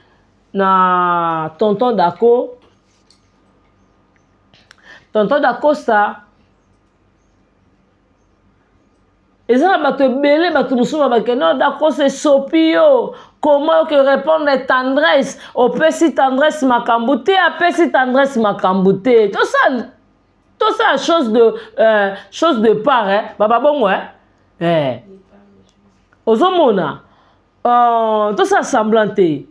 Speaker 1: na tonton Dako. Tonton Dacosta eza na bato ebele bato mosusu babake no dakosa esopi yo comment oke répondre tendresse opesi tendresse makambo te apesi tendresse makambo te tosala tosala chose de euh, chose de part eh? baba bongo eh? Eh. ozomona euh, tosala semblant te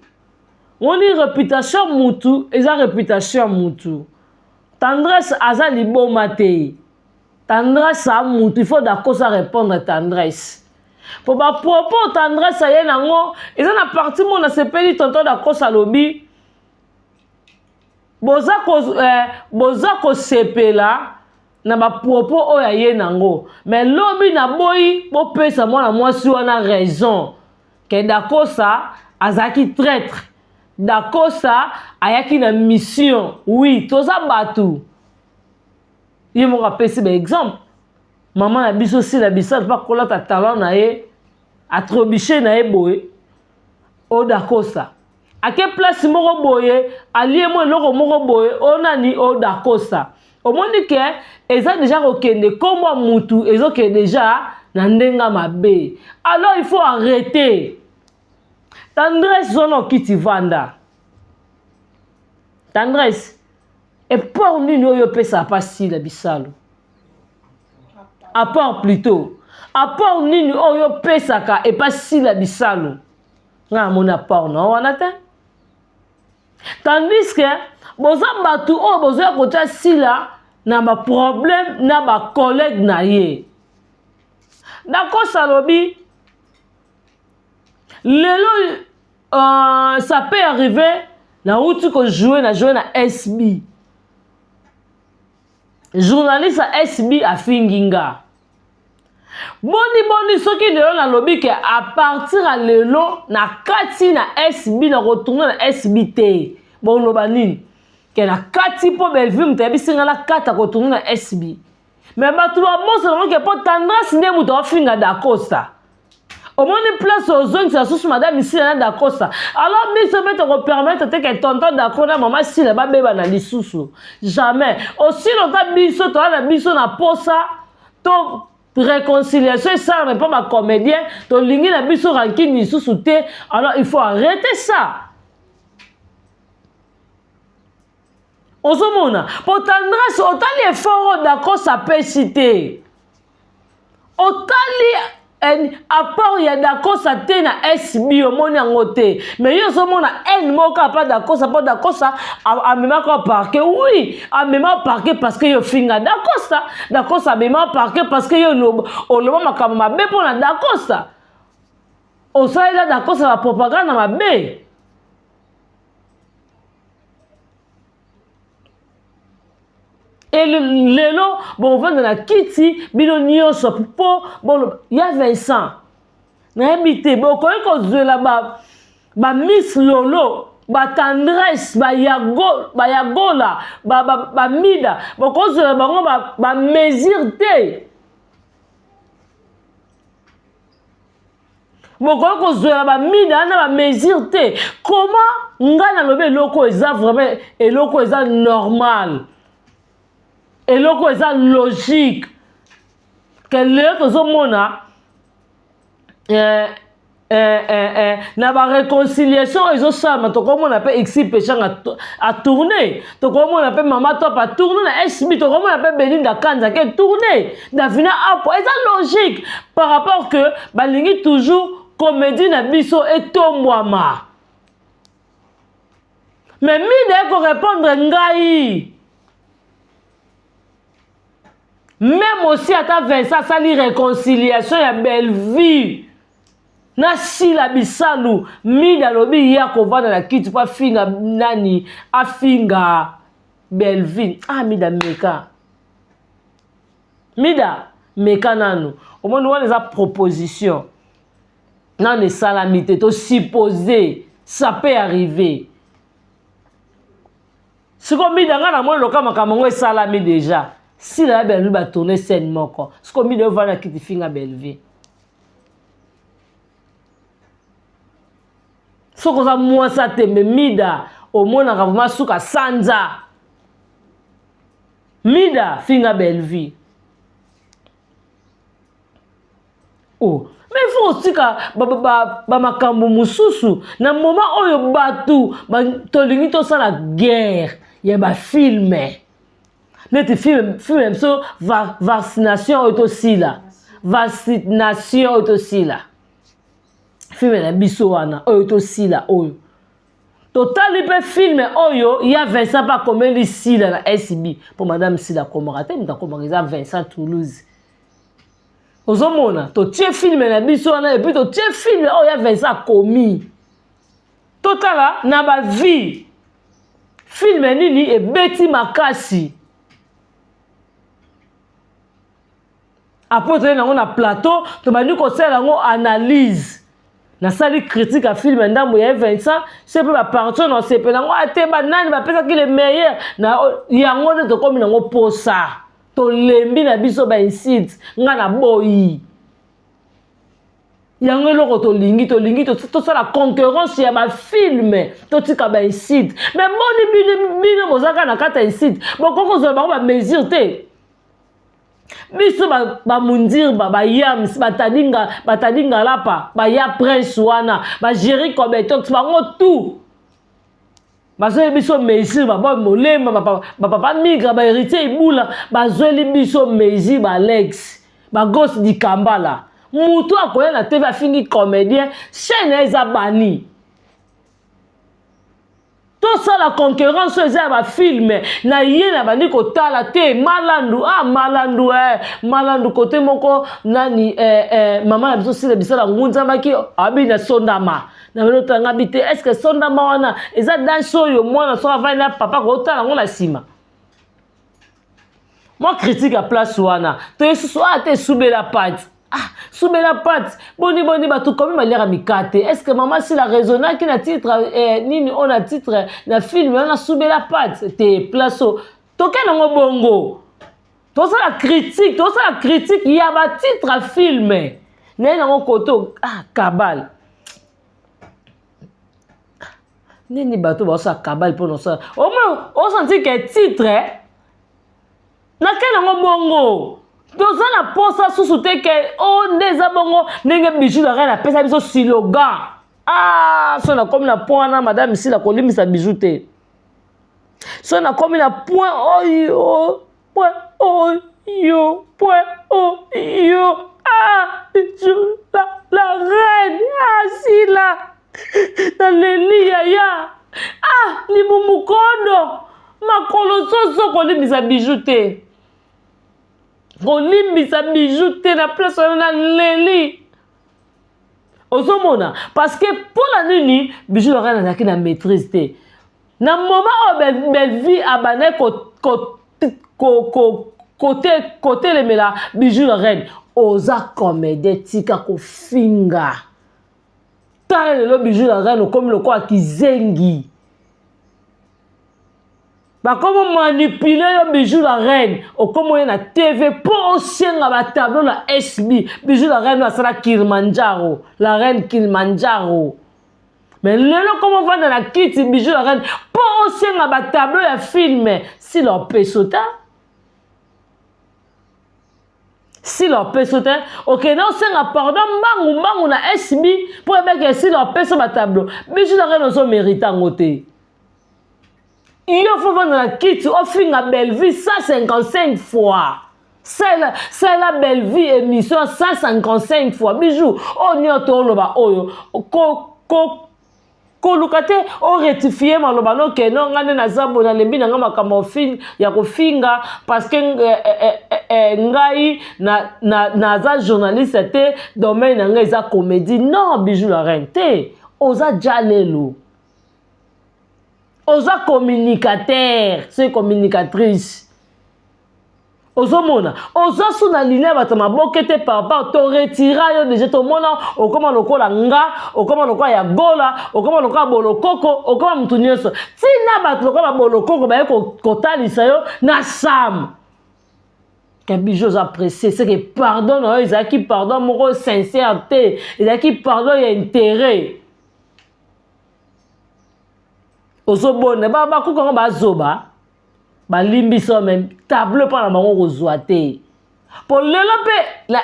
Speaker 1: moni réputation mutu eza réputation ya mutu tendresse aza liboma te Tendresse a mutu il faut dakosa répondre tendresse po ba propos tendresse aye nango eza na partie moko nasepeli tonton dakosa alobi boza ko eh, boza kosepela na ba propos oyo aye nango mais lobi naboyi bopesa mwana mwasi wana raison ke dakosa azalaki traître dakosa ayaki na mission oui toza bato ye moko apesi ba exemple mama na biso sila bisalu mpe akolata talent na ye atrebuche na ye boye odakosa ake place moko boye alie mwa eloko moko boye o nani odakosa omoni ke eza deja kokende nkombo ya mutu ezokende deja na ndenge mabe alors il faut arrêter tendresse zona okiti vanda tendresse Apport nini oyo opesaka pa Sila Bisalu? Apport plutôt. Apport nini oyo opesaka epa Sila Bisalu? Nga namoni apport na wana te. Tandis que boza bato oyo bozoya kotia Sila na ba problème na ba collègue na ye. Dacosta alobi lelo Euh, ça peut arriver nauti kojoue na joue na sb journaliste ya sb afingi nga boni boni soki lelo nalobi ke a partir ya lelo na kati na sb na kotourne na sb te boloba nini ke na kati mpo bellevue moto ayebisi nga nakata kotourne na sb me bato babosana ngo ke mpo tendresse nde moto afinga dacosta omoni place ozongisa susu madame sila na dacosta alors biso mpe tokopermettre te ke tonton daco na mama sila babebana lisusu jamais aussi longtemps biso toza na biso na posa to réconciliation esalama mpo bacomédien tolingi na biso rankine lisusu te alors il faut arrêter ça ozomona po tendresse otali effort oyo dacos apesi te otali apport ya dakosa te na sb omoni yango te mais yo ozomona haine moko apa dakosa mpo dakosa amemaka parke oui amema parke parce que yo finga dakosa dakosa amema parke parce que yo oloba makambo mabe mpo na dakosa osalela dakosa bapropagande mabe e lelo bokovanda na kiti bino nyonso mpo boloba ya Vincent nayebi te bokoki kozwela ba, ba miss lolo batendresse bayagola bamida bokozwela bango bamesure ba te bokoki kozwela bamida wana bamesure te comment ngai nalobi eloko eza vraiment eloko eza normal eloko eza logique ke lelo tozomona eh, eh, eh, eh, na baréconciliation oyo ezosalama tokomona mpe exi pechanga atourne tokomona mpe mama top atourne na sb tokomona mpe belinda kanza ke tourne davina apo eza logique par rapport que balingi toujours comédie na biso etombwama mais mida ekorépondre ngai meme aussi ata Vincent asali réconciliation ya Bellevue na Sila Bisalu Mida alobi ye akovanda na kiti mpo afinga nani afinga Bellevue ah mida meka mida meka nanu omoni wana eza proposition nanu esalami te to suppose ça peut arriver sikoyo mida ngai namoni loka makambo yango esalami deja sila ya bellevue batourne scène moko sikoyo mida ovanda kiti finga bellevue soki oza mwasi atembe mida omonaka vraimen suka sanza mida finga bellevue oh mais faut otika bamakambo ba, ba mosusu na moment oyo bato ba, tolingi tosala guerre ya bafilme neti filme filme ya biso va, vaccination oyo tosila vaccination oyo tosila filme na biso wana oyo tosila oyo totali mpe filme oyo ya Vincent mpe akomeli sila na SB mpo madame sila akomaka te moto akomaka eza Vincent Toulouse ozomona totie filme na biso wana epuis totie filme oyo ya Vincent akomi totala na bavie filme nini ebeti makasi apres toye nango na plateau tobandi kosala yango analyse nasali critique ya filme ndambo ya Vincent se mpe baparti oyo nasepela yango ate banani bapesaki le meilleur na yango nde tokomi nango posa tolembi na biso bainsite ngai naboyi yango eloko tolingi tolingi tosala concurrence ya bafilme totika bainsite mais boni bino bino bozalaka na kati ya insite bokoki kozwa bango bamesure te biso bamundirba ba bayams batadinga batadingalapa baya prince wana bageri cobetox bango tout bazweli biso mesure baboy molemba bapapa migra baheritier ibula bazweli biso mesure baalex bagos dikambala moto akoya na tv afingi comédien chaîne na ye eza bani tosala concurrence oyo eza ya bafilme na ye na bandi kotala te malandu ah malandu eh, malandu kote moko nani eh, eh, mama na biso sila bisala ngunzamaki abi na sondama na bino otanga bi te est ce que sondama wana eza danse oyo mwana soki avandi na papa kotala yango na nsima mwa critique ya place wana toye susu ah te esubela pati ah subela pati boni boni bato komi baliaka mikate est ce que mama sila raisonnaki na titre eh, nini oyo na titre na film wana subela pati te place oyo toke nango bongo tosala critique tosala critique ya batitre ya filme naye nango koto ah kabale nini bato baosala kabale mpo na osala omoi osanti ke titre nake nango bongo toza na posa susu te ke o oh, nde eza bongo ndenge bijou la reine apesa biso silogan ah so nakomi na point wana madame sila kolimbisa bijou te so nakomi na point oyo point oyo point oyo ah bijou la, la reine ah sila naleli yaya ah libumu kondo makolo soso kolimbisa bijou te kolimbisa bijou te na place wana naleli ozomona parce que mpo na nini bijou la reine azalaki na maîtrise te na moment oyo bellevie abandaki kotelemela bijou la reine oza comédien tika kofinga tala lelo bijou la reine okomi lokola kizengi bakomi manipule yo bijou la reine okomi oye na tv mpo osenga batableau na sb bijou la reine asala kilimanjaro la reine kilimanjaro mais lelo komi ovanda na kiti bijou la reine mpo osenga batableau ya filme sila opeso ta sila opeso te okende osenga pardon mbangu mbangu na sb mpo ebeke sila opeso batableau bijou la reine ozomerite yango te yo fo vanda na kiti ofinga bellevue 155 fois sala sala bellevue émission 155 fois bijou oyo nyonso oloba oyo ko ko koluka te orectifie maloba no ke no ngai nde naza boye nalembi na ngai makambo ya kofinga parce que eh, eh, eh, eh, ngai naza na, na journaliste te domaine na ngai eza comédie non bijou la reine te oza ja lelo. Oza communicateur, soki communicatrice. Ozomona, oza su na ligne ya bato maboke te papa, to retira yo deja tomona okoma lokola nga, okoma lokola ya gola, okoma lokola bolokoko, okoma mutu nyonso. Tina bato lokola bolokoko baye kotalisa yo na sam. Ke bijou oza pressé, c'est que pardon na yo ezalaki pardon moko sincère te, ezalaki pardon ya intérêt. Ozobona ba bakuka yango bazoba. Balimbisa yo mais tableau mpa na bango kozwa te. Po lelo mpe na,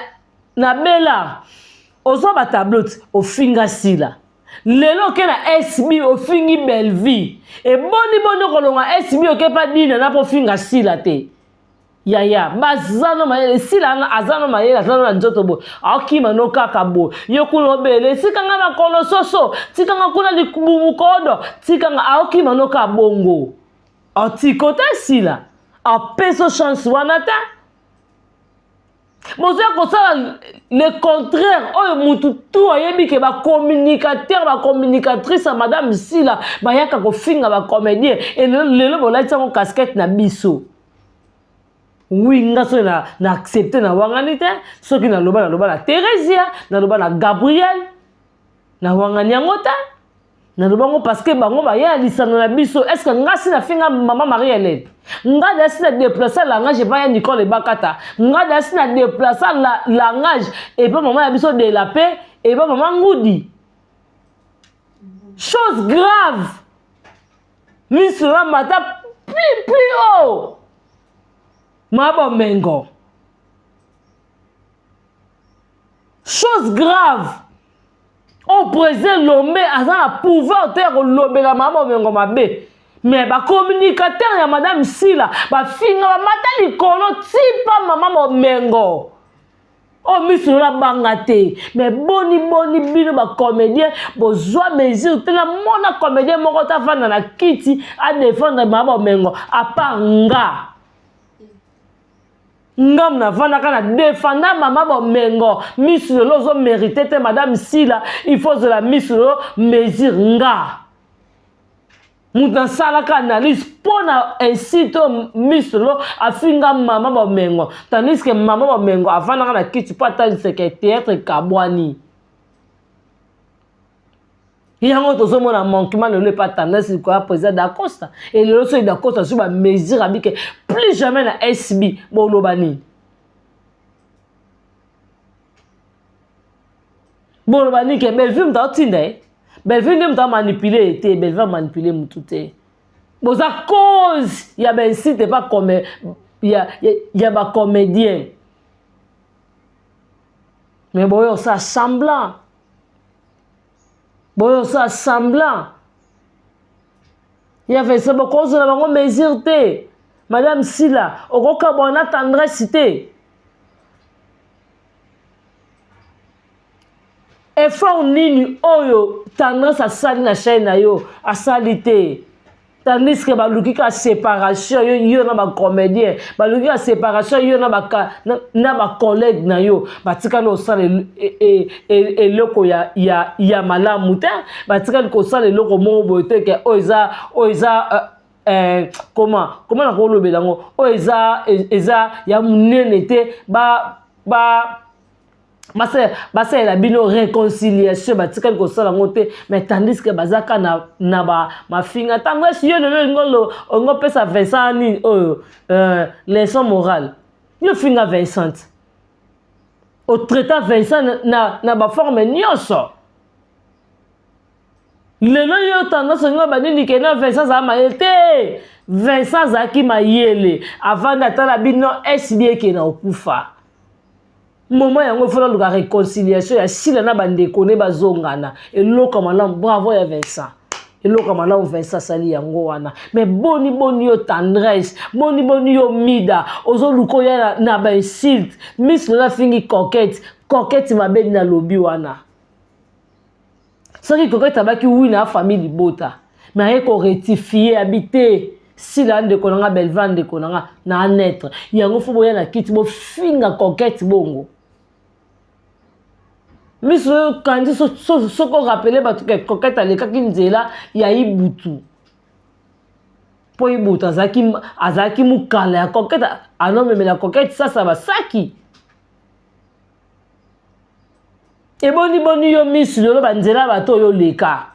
Speaker 1: na bela ozwa ba tableau ti ofinga sila. Lelo oke na SB ofingi Bellevue. Eboni boni okolonga SB oke pa Dina na po finga sila te. Yaya baza no mayele sila wana aza no mayele aza no na nzoto boye aokima no kaka boye yo kuna obele tika nga makolo soso tika nga kuna libumu kodo tika nga aokima no kaka bongo otiko te sila apeso chance wana te bozoya kosala le contraire oyo mutu tu ayebi ke bacommunicateur bacommunicatrice ya madame sila bayaka kofinga bacomédien e lelo bolati yango casquette na biso oui nga soki na, na accepte na wangani te soki naloba naloba na theresia naloba na gabriel na wangani yango te naloba yango parce que bango baya lisano na biso est ce que nga si nafinga mama marie helène nga da si na déplace langage epai ya nicole ebakata nga da si na déplace la, langage epai mama ya biso de la paix epai mama ngudi chose grave miso na mata plus plus haut mabomengo chose grave oyo président lombe aza na pouvoir te ya kolobela mama bomengo mabe mais bacommunicateur ya madame sila bafinga bamata likolo tipa mama bomengo oyo miso lola banga te mais boni boni bino bacomédien bozwa mesure te namona comédien moko te afanda na kiti adefendre mama bomengo apart nga Ngam na vandaka na defanda mama bomengo misu lelo ozo merite te madame sila il faut ozela misu lelo mesure nga moto nasalaka analyse mpo na incite oyo misu lelo afinga mama bomengo tandis que mama bomengo avandaka na kiti mpo atalisaka théâtre ekabwani yango tozomona manquement lelo epa tendance likolo ya président dacosta e lelo soki dacosta azwi bamesure abike plus jamais na sb boloba nini boloba nini ke bellevue moto aotinda ye bellevue nde moto amanipule ye te bellevue amanipule motu te boza cause ya bainsite epa ya, ya, ya bacomédien mais boyo osala semblant boyo osala semblant ya Vincent bokozwa na bango mesure te madame Sila okokabwana na tendresse te effort nini oyo tendresse asali na chaîne na yo asali te tandis que baluki ka séparation yo, yo na bacomédien baluki ka séparation yo na bacollègue na, na yo batikali kosala eloko ya, ya, ya malamu te batikali kosala eloko moko boye te ke oyo eza oyo eza uh, eh, comment comment nakolobela yango oyo eza eza ya monene te ba ba basalela bino réconciliation batikali kosala yango te mais tandis que baza ka na, na ba mafinga ntango esi yo lelo olingi olingi opesa Vincent nini oyo euh, leçon morale yo finga Vincent otraita Vincent na, na, na baforme nyonso lelo yo tendance olingi oba nini ke na Vincent azala mayele te Vincent azalaki mayele avandi atala bino SB eke na okufa Moment yango il faut naluka reconciliation ya Sila na bandeko ne bazongana. Eloko ya malamu bravo ya Vincent. Eloko ya malamu Vincent asali yango wana. Mais boni boni yo tendresse, boni boni yo mida, ozoluka oya na, na ba insulte. Miss Lola afingi coquette, coquette mabe nini alobi wana. Soki coquette abaki oui na famille libota, mais aye ko rectifier abi te. Sila ndeko na nga Belva ndeko na nga na naître yango fo boya na kiti bofinga coquette bongo miso oyo kandi soki orapele bato ke coquette alekaki nzela ya ibutu. Mpo Ibutu azalaki, azalaki mukala ya Coquette, anomemela Coquette sasa basaki. Eboni boni yo misu lelo banzela bato oyo oleka.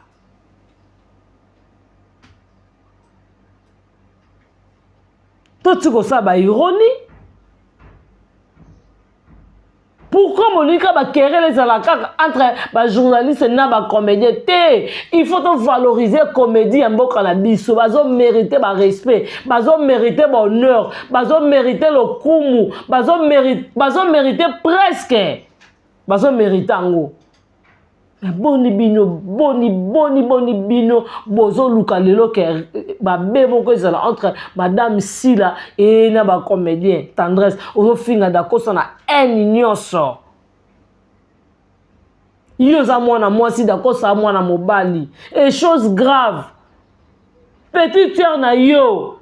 Speaker 1: Toti kosala ba ironie. Pourquoi moninga ba querelle ezala kaka entre ba journaliste na ba comédien te il faut to valoriser comédie ya mboka na biso bazo mériter ba respect bazo mériter ba honneur bazo mériter lokumu bazo mériter bazo mériter presque bazo mériter yango boni bino boni boni boni bino bozoluka lelo ke mabe moko ezala entre madame sila e na bacomédien tendresse ozofinga dakosa na haine nyonso yo oza mwana mwasi dakosa mwana mobali e chose grave petite sœur na yo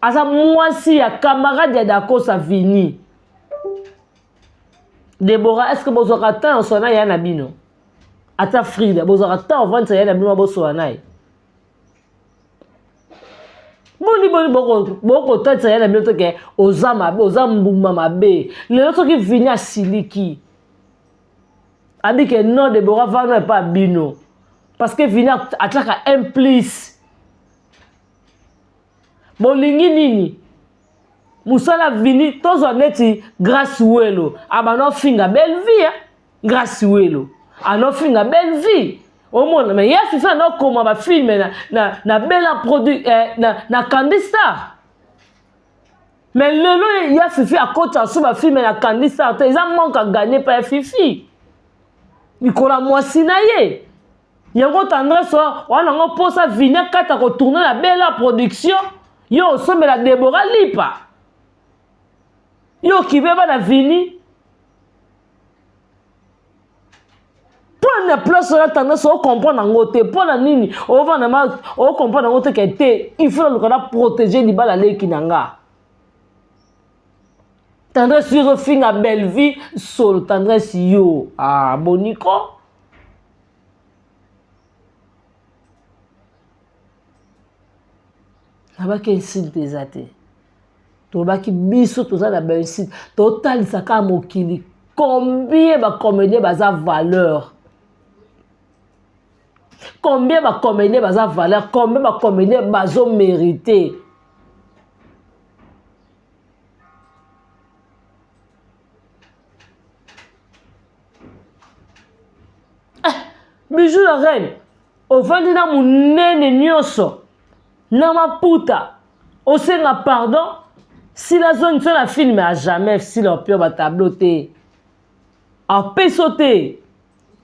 Speaker 1: aza mwasi ya camarade ya dakosa vini Deborah, est-ce que bozwaka temps ya sona ya na bino? Ata Frida, bozwaka temps ovandisa ya na bino bosola na ye. Boni boni bokotatisa ya na bino toke oza mabe, oza mbuma mabe. Lelo soki Vini asiliki. Abike non Deborah vana epa bino. Parce que Vini atiaka un plus. Bolingi nini? Musala vini tozwa neti Grace Welo abanda ofinga belle vie hein? Grace Welo anofinga belle vie omona mais ya fifi anokoma bafilme na, na, na bela produit eh, na, na Candy Star mais lelo ya fifi akota so bafilme na Candy Star te eza manque à gagner pa ya fifi likola mwasi na ye yango tendresse wana yango mposa vini akata kotourne na bela production yo osombela debora lipa yo okipe bana vini mpo na place oyo tendresse ocomprendre yango te mpo na nini ovanda ma ocomprendre yango te ke te il faut naluka na protéger libala leki na nga tendresse yo ozofinga bellevie solo tendresse yo ah boniko nabaki insulte eza te tolobaki biso toza na bainsulte totalisa kaka mokili combien bacomédien baza valeur combien bacomédien baza valeur combien bacomédien bazo mérite eh, bijou la reine ovandi na monene nyonso na maputa osenga pardon sila azongisa na filme a jamais sila opio batableau te apeso te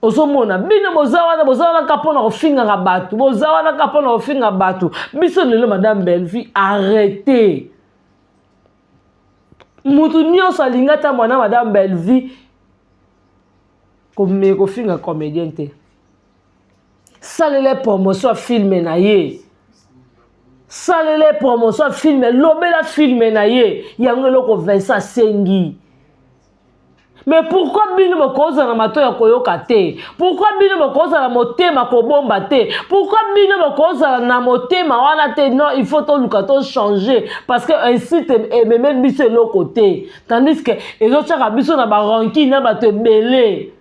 Speaker 1: ozomona bino boza wana boza wana kaka mpona kofingaka bato boza wana kaka mpona kofinga bato biso lelo madame bellevue arrete motu nyonso alingi ata mwana madame bellevue komeka kofinga comédien te salela promotion ya filme na ye salela promotion ya filme lobela filme na ye yango eloko Vincent asengi mais pourquoi bino bokozala na mato ya koyoka te pourquoi bino bokozala motema kobomba te pourquoi bino bokozala na motema wana te non il faut toluka tochanger parce que insulte ememeli biso eloko te tandis que ezotiaka biso na barankine na bato ebele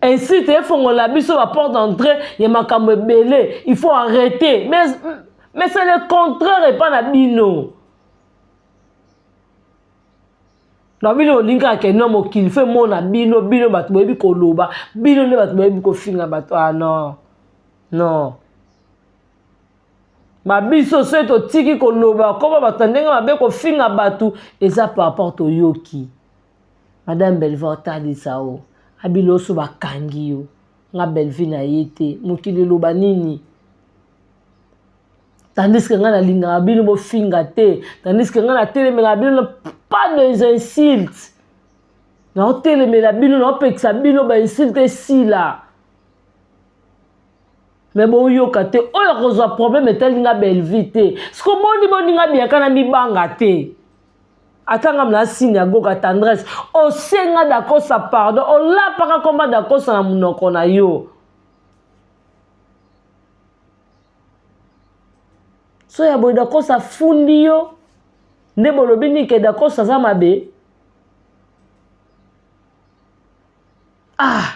Speaker 1: insulte efongola biso ba porte d'entrée ya makambo ebele il faut arrêter mais, mais c'est le contraire epa na bino na bino olingi kaka kende mokili fo emona bino bino bato boyebi koloba bino nde bato boyebi kofinga bato ah non non babiso soki totiki koloba koma bato na ndenge mabe kofinga bato eza par rapport toyoki madame Bellevue otalisa o abiloso bakangi yo nga Bellevue na ye te mokili eloba nini tandis que nga nalingaka bino bofinga te tandis que nga natelemelaka bino pas des insultes naotelemela bino naopekisa bino bainsulte esila me boyoka te oyo akozwa problème etali nga Bellevue te siko boni boni nga biaka na mibanga te. Ata nga na signe ya goga tendresse. Osenga Dacosta pardon, olapaka komba Dacosta na munoko na yo. So ya boye Dacosta afundi yo nde bolobi nini ke Dacosta aza mabe? Ah,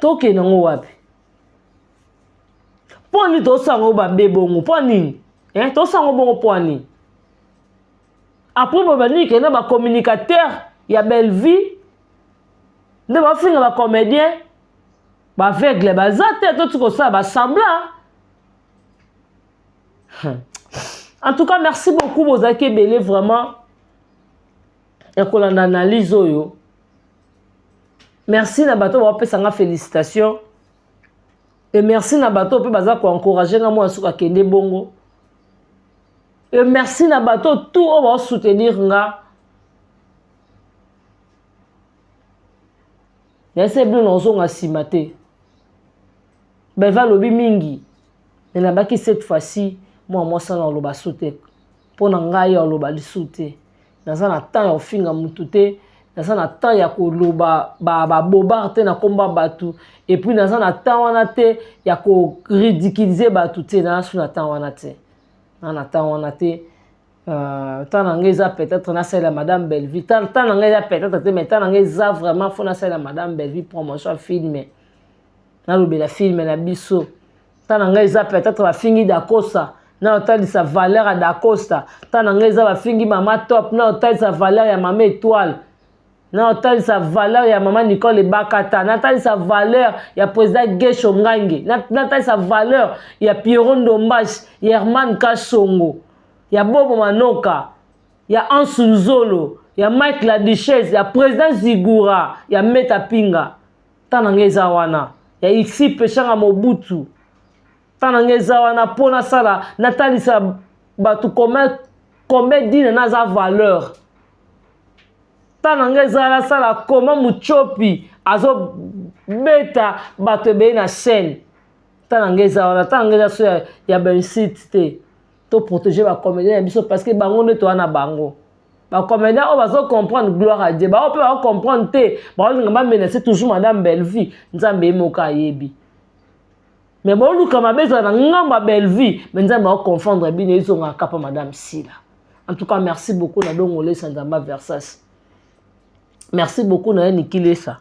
Speaker 1: tokende yango wapi? Mpo nini tosala yango mabe bongo? Mpo nini? Eh, tosala yango bongo mpo nini? Après bobandi kende ba communicateur ya Bellevue nde bafinga ba comédien ba aveugle baza te toti kosala ba semblant. En tout cas merci beaucoup bozalaki ebele vraiment ya kolanda analyse oyo. Merci na bato bapesa nga félicitation et merci na bato mpe baza ko encourager nga mwana suka kende bongo. Et merci na bato tout oyo bao soutenir nga. Nayese bino nazonga nsima te. Beva alobi mingi. Mais nabaki cette fois-ci mwa mwasi wana aloba su te. Mpo na ngai aloba lisu te. Naza na temps ya kofinga mutu te. Naza na temps ya koloba ba, ba bobard te na komba bato. Et puis naza na temps wana te ya ko ridiculiser bato te. Naza su na temps wana te. Na na temps wana te. Euh, temps na ngai eza peut-être nasalela madame Bellevue. Temps, temps na ngai eza peut-être te, mais temps na ngai eza vraiment faut nasalela madame Bellevue promotion film. Nalobela film na biso. Temps na ngai eza peut-être bafingi Dacosta. Na otalisa valeur ya Dacosta. Temps na ngai eza bafingi mama Top. Na otalisa valeur ya mama Étoile. Na otalisa valeur ya mama Nicole Ebakata. Na otalisa valeur ya président Gesho Ngange. Na otalisa valeur ya Pierrot Ndombash, ya Herman Kasongo, ya Bobo Manoka, ya Ansu Nzolo, ya Mike la Duchesse, ya président Zigura, ya Meta Pinga. Temps na ngai eza wana. Ya Ixi Peshanga Mobutu. Temps na ngai eza wana mpo nasala, natalisa bato combien combien dina naza valeur. Temps na ngai eza wana nasala comment Mutshopi azobeta bato ebele na chaîne. Temps na ngai eza wana, temps na ngai eza so ya, ya ba insulte te. To protéger ba comédien na biso parce que bango nde toza na bango. Ba comédien oyo bazo comprendre gloire à Dieu, ba oyo pe bazo comprendre te, baolinga ba menacer toujours madame Bellevue, Nzambe ye moko ayebi. Mais boluka mabe ezala na ngambo ya Bellevue, mais Nzambe ao confondre bino ezongaka kapa madame Sila. En tout cas merci beaucoup na Dongo Lesa Nzamba Versas. Merci beaucoup na ye Niki Lesa.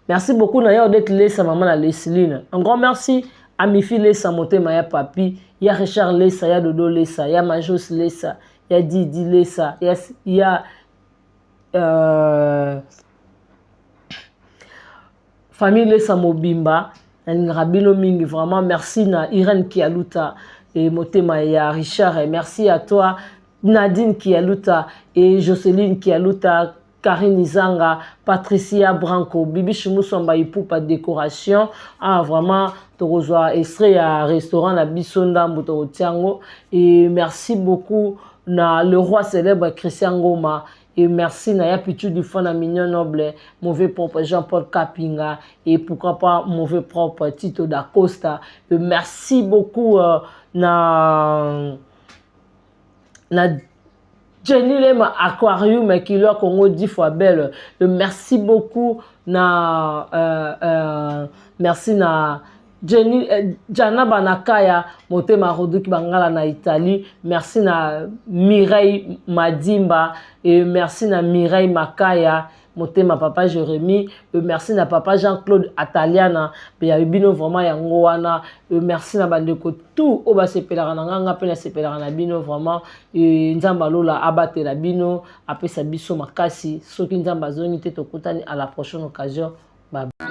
Speaker 1: Merci beaucoup na ye Odette Lesa maman na Lesline. Un grand merci à Mifi Lesa motema ya papi, ya Richard Lesa, ya Dodo Lesa, ya Majos Lesa, ya Didi Lesa, ya, ya famille Lesa mobimba. Nalingaka bino mingi vraiment. Merci na Irène Kialuta et motema ya Richard. Et merci à toi Nadine Kialuta et Jocelyne Kialuta, Karine Izanga, Patricia Branco, Bibi Chimuswamba Ipupa décoration. Ah vraiment tokozwa extrait ya restaurant na biso ndambu tokotiango. Et merci beaucoup na le roi célèbre Christian Ngoma. Et merci na ya Pichu du Fond na Mignon Noble, mauvais propre Jean-Paul Kapinga et pourquoi pas mauvais propre Tito da Costa. Et merci beaucoup na Jenny Lema Aquarium Kilo Congo 10 fois belle. Et merci beaucoup na merci na Jenny Jana Banakaya motema Roduki Bangala na Italie. Merci na Mireille Madimba et merci na Mireille Makaya motema papa Jérémy. Et merci na papa Jean-Claude Ataliana pe ya bino vraiment yango wana. Et merci na bandeko tout oyo basepelaka na nga, nga pe nasepelaka na bino vraiment. Et Nzambe alola abatela bino, apesa biso makasi. Soki Nzambe azongi te, tokutani à la prochaine occasion. Bye bye.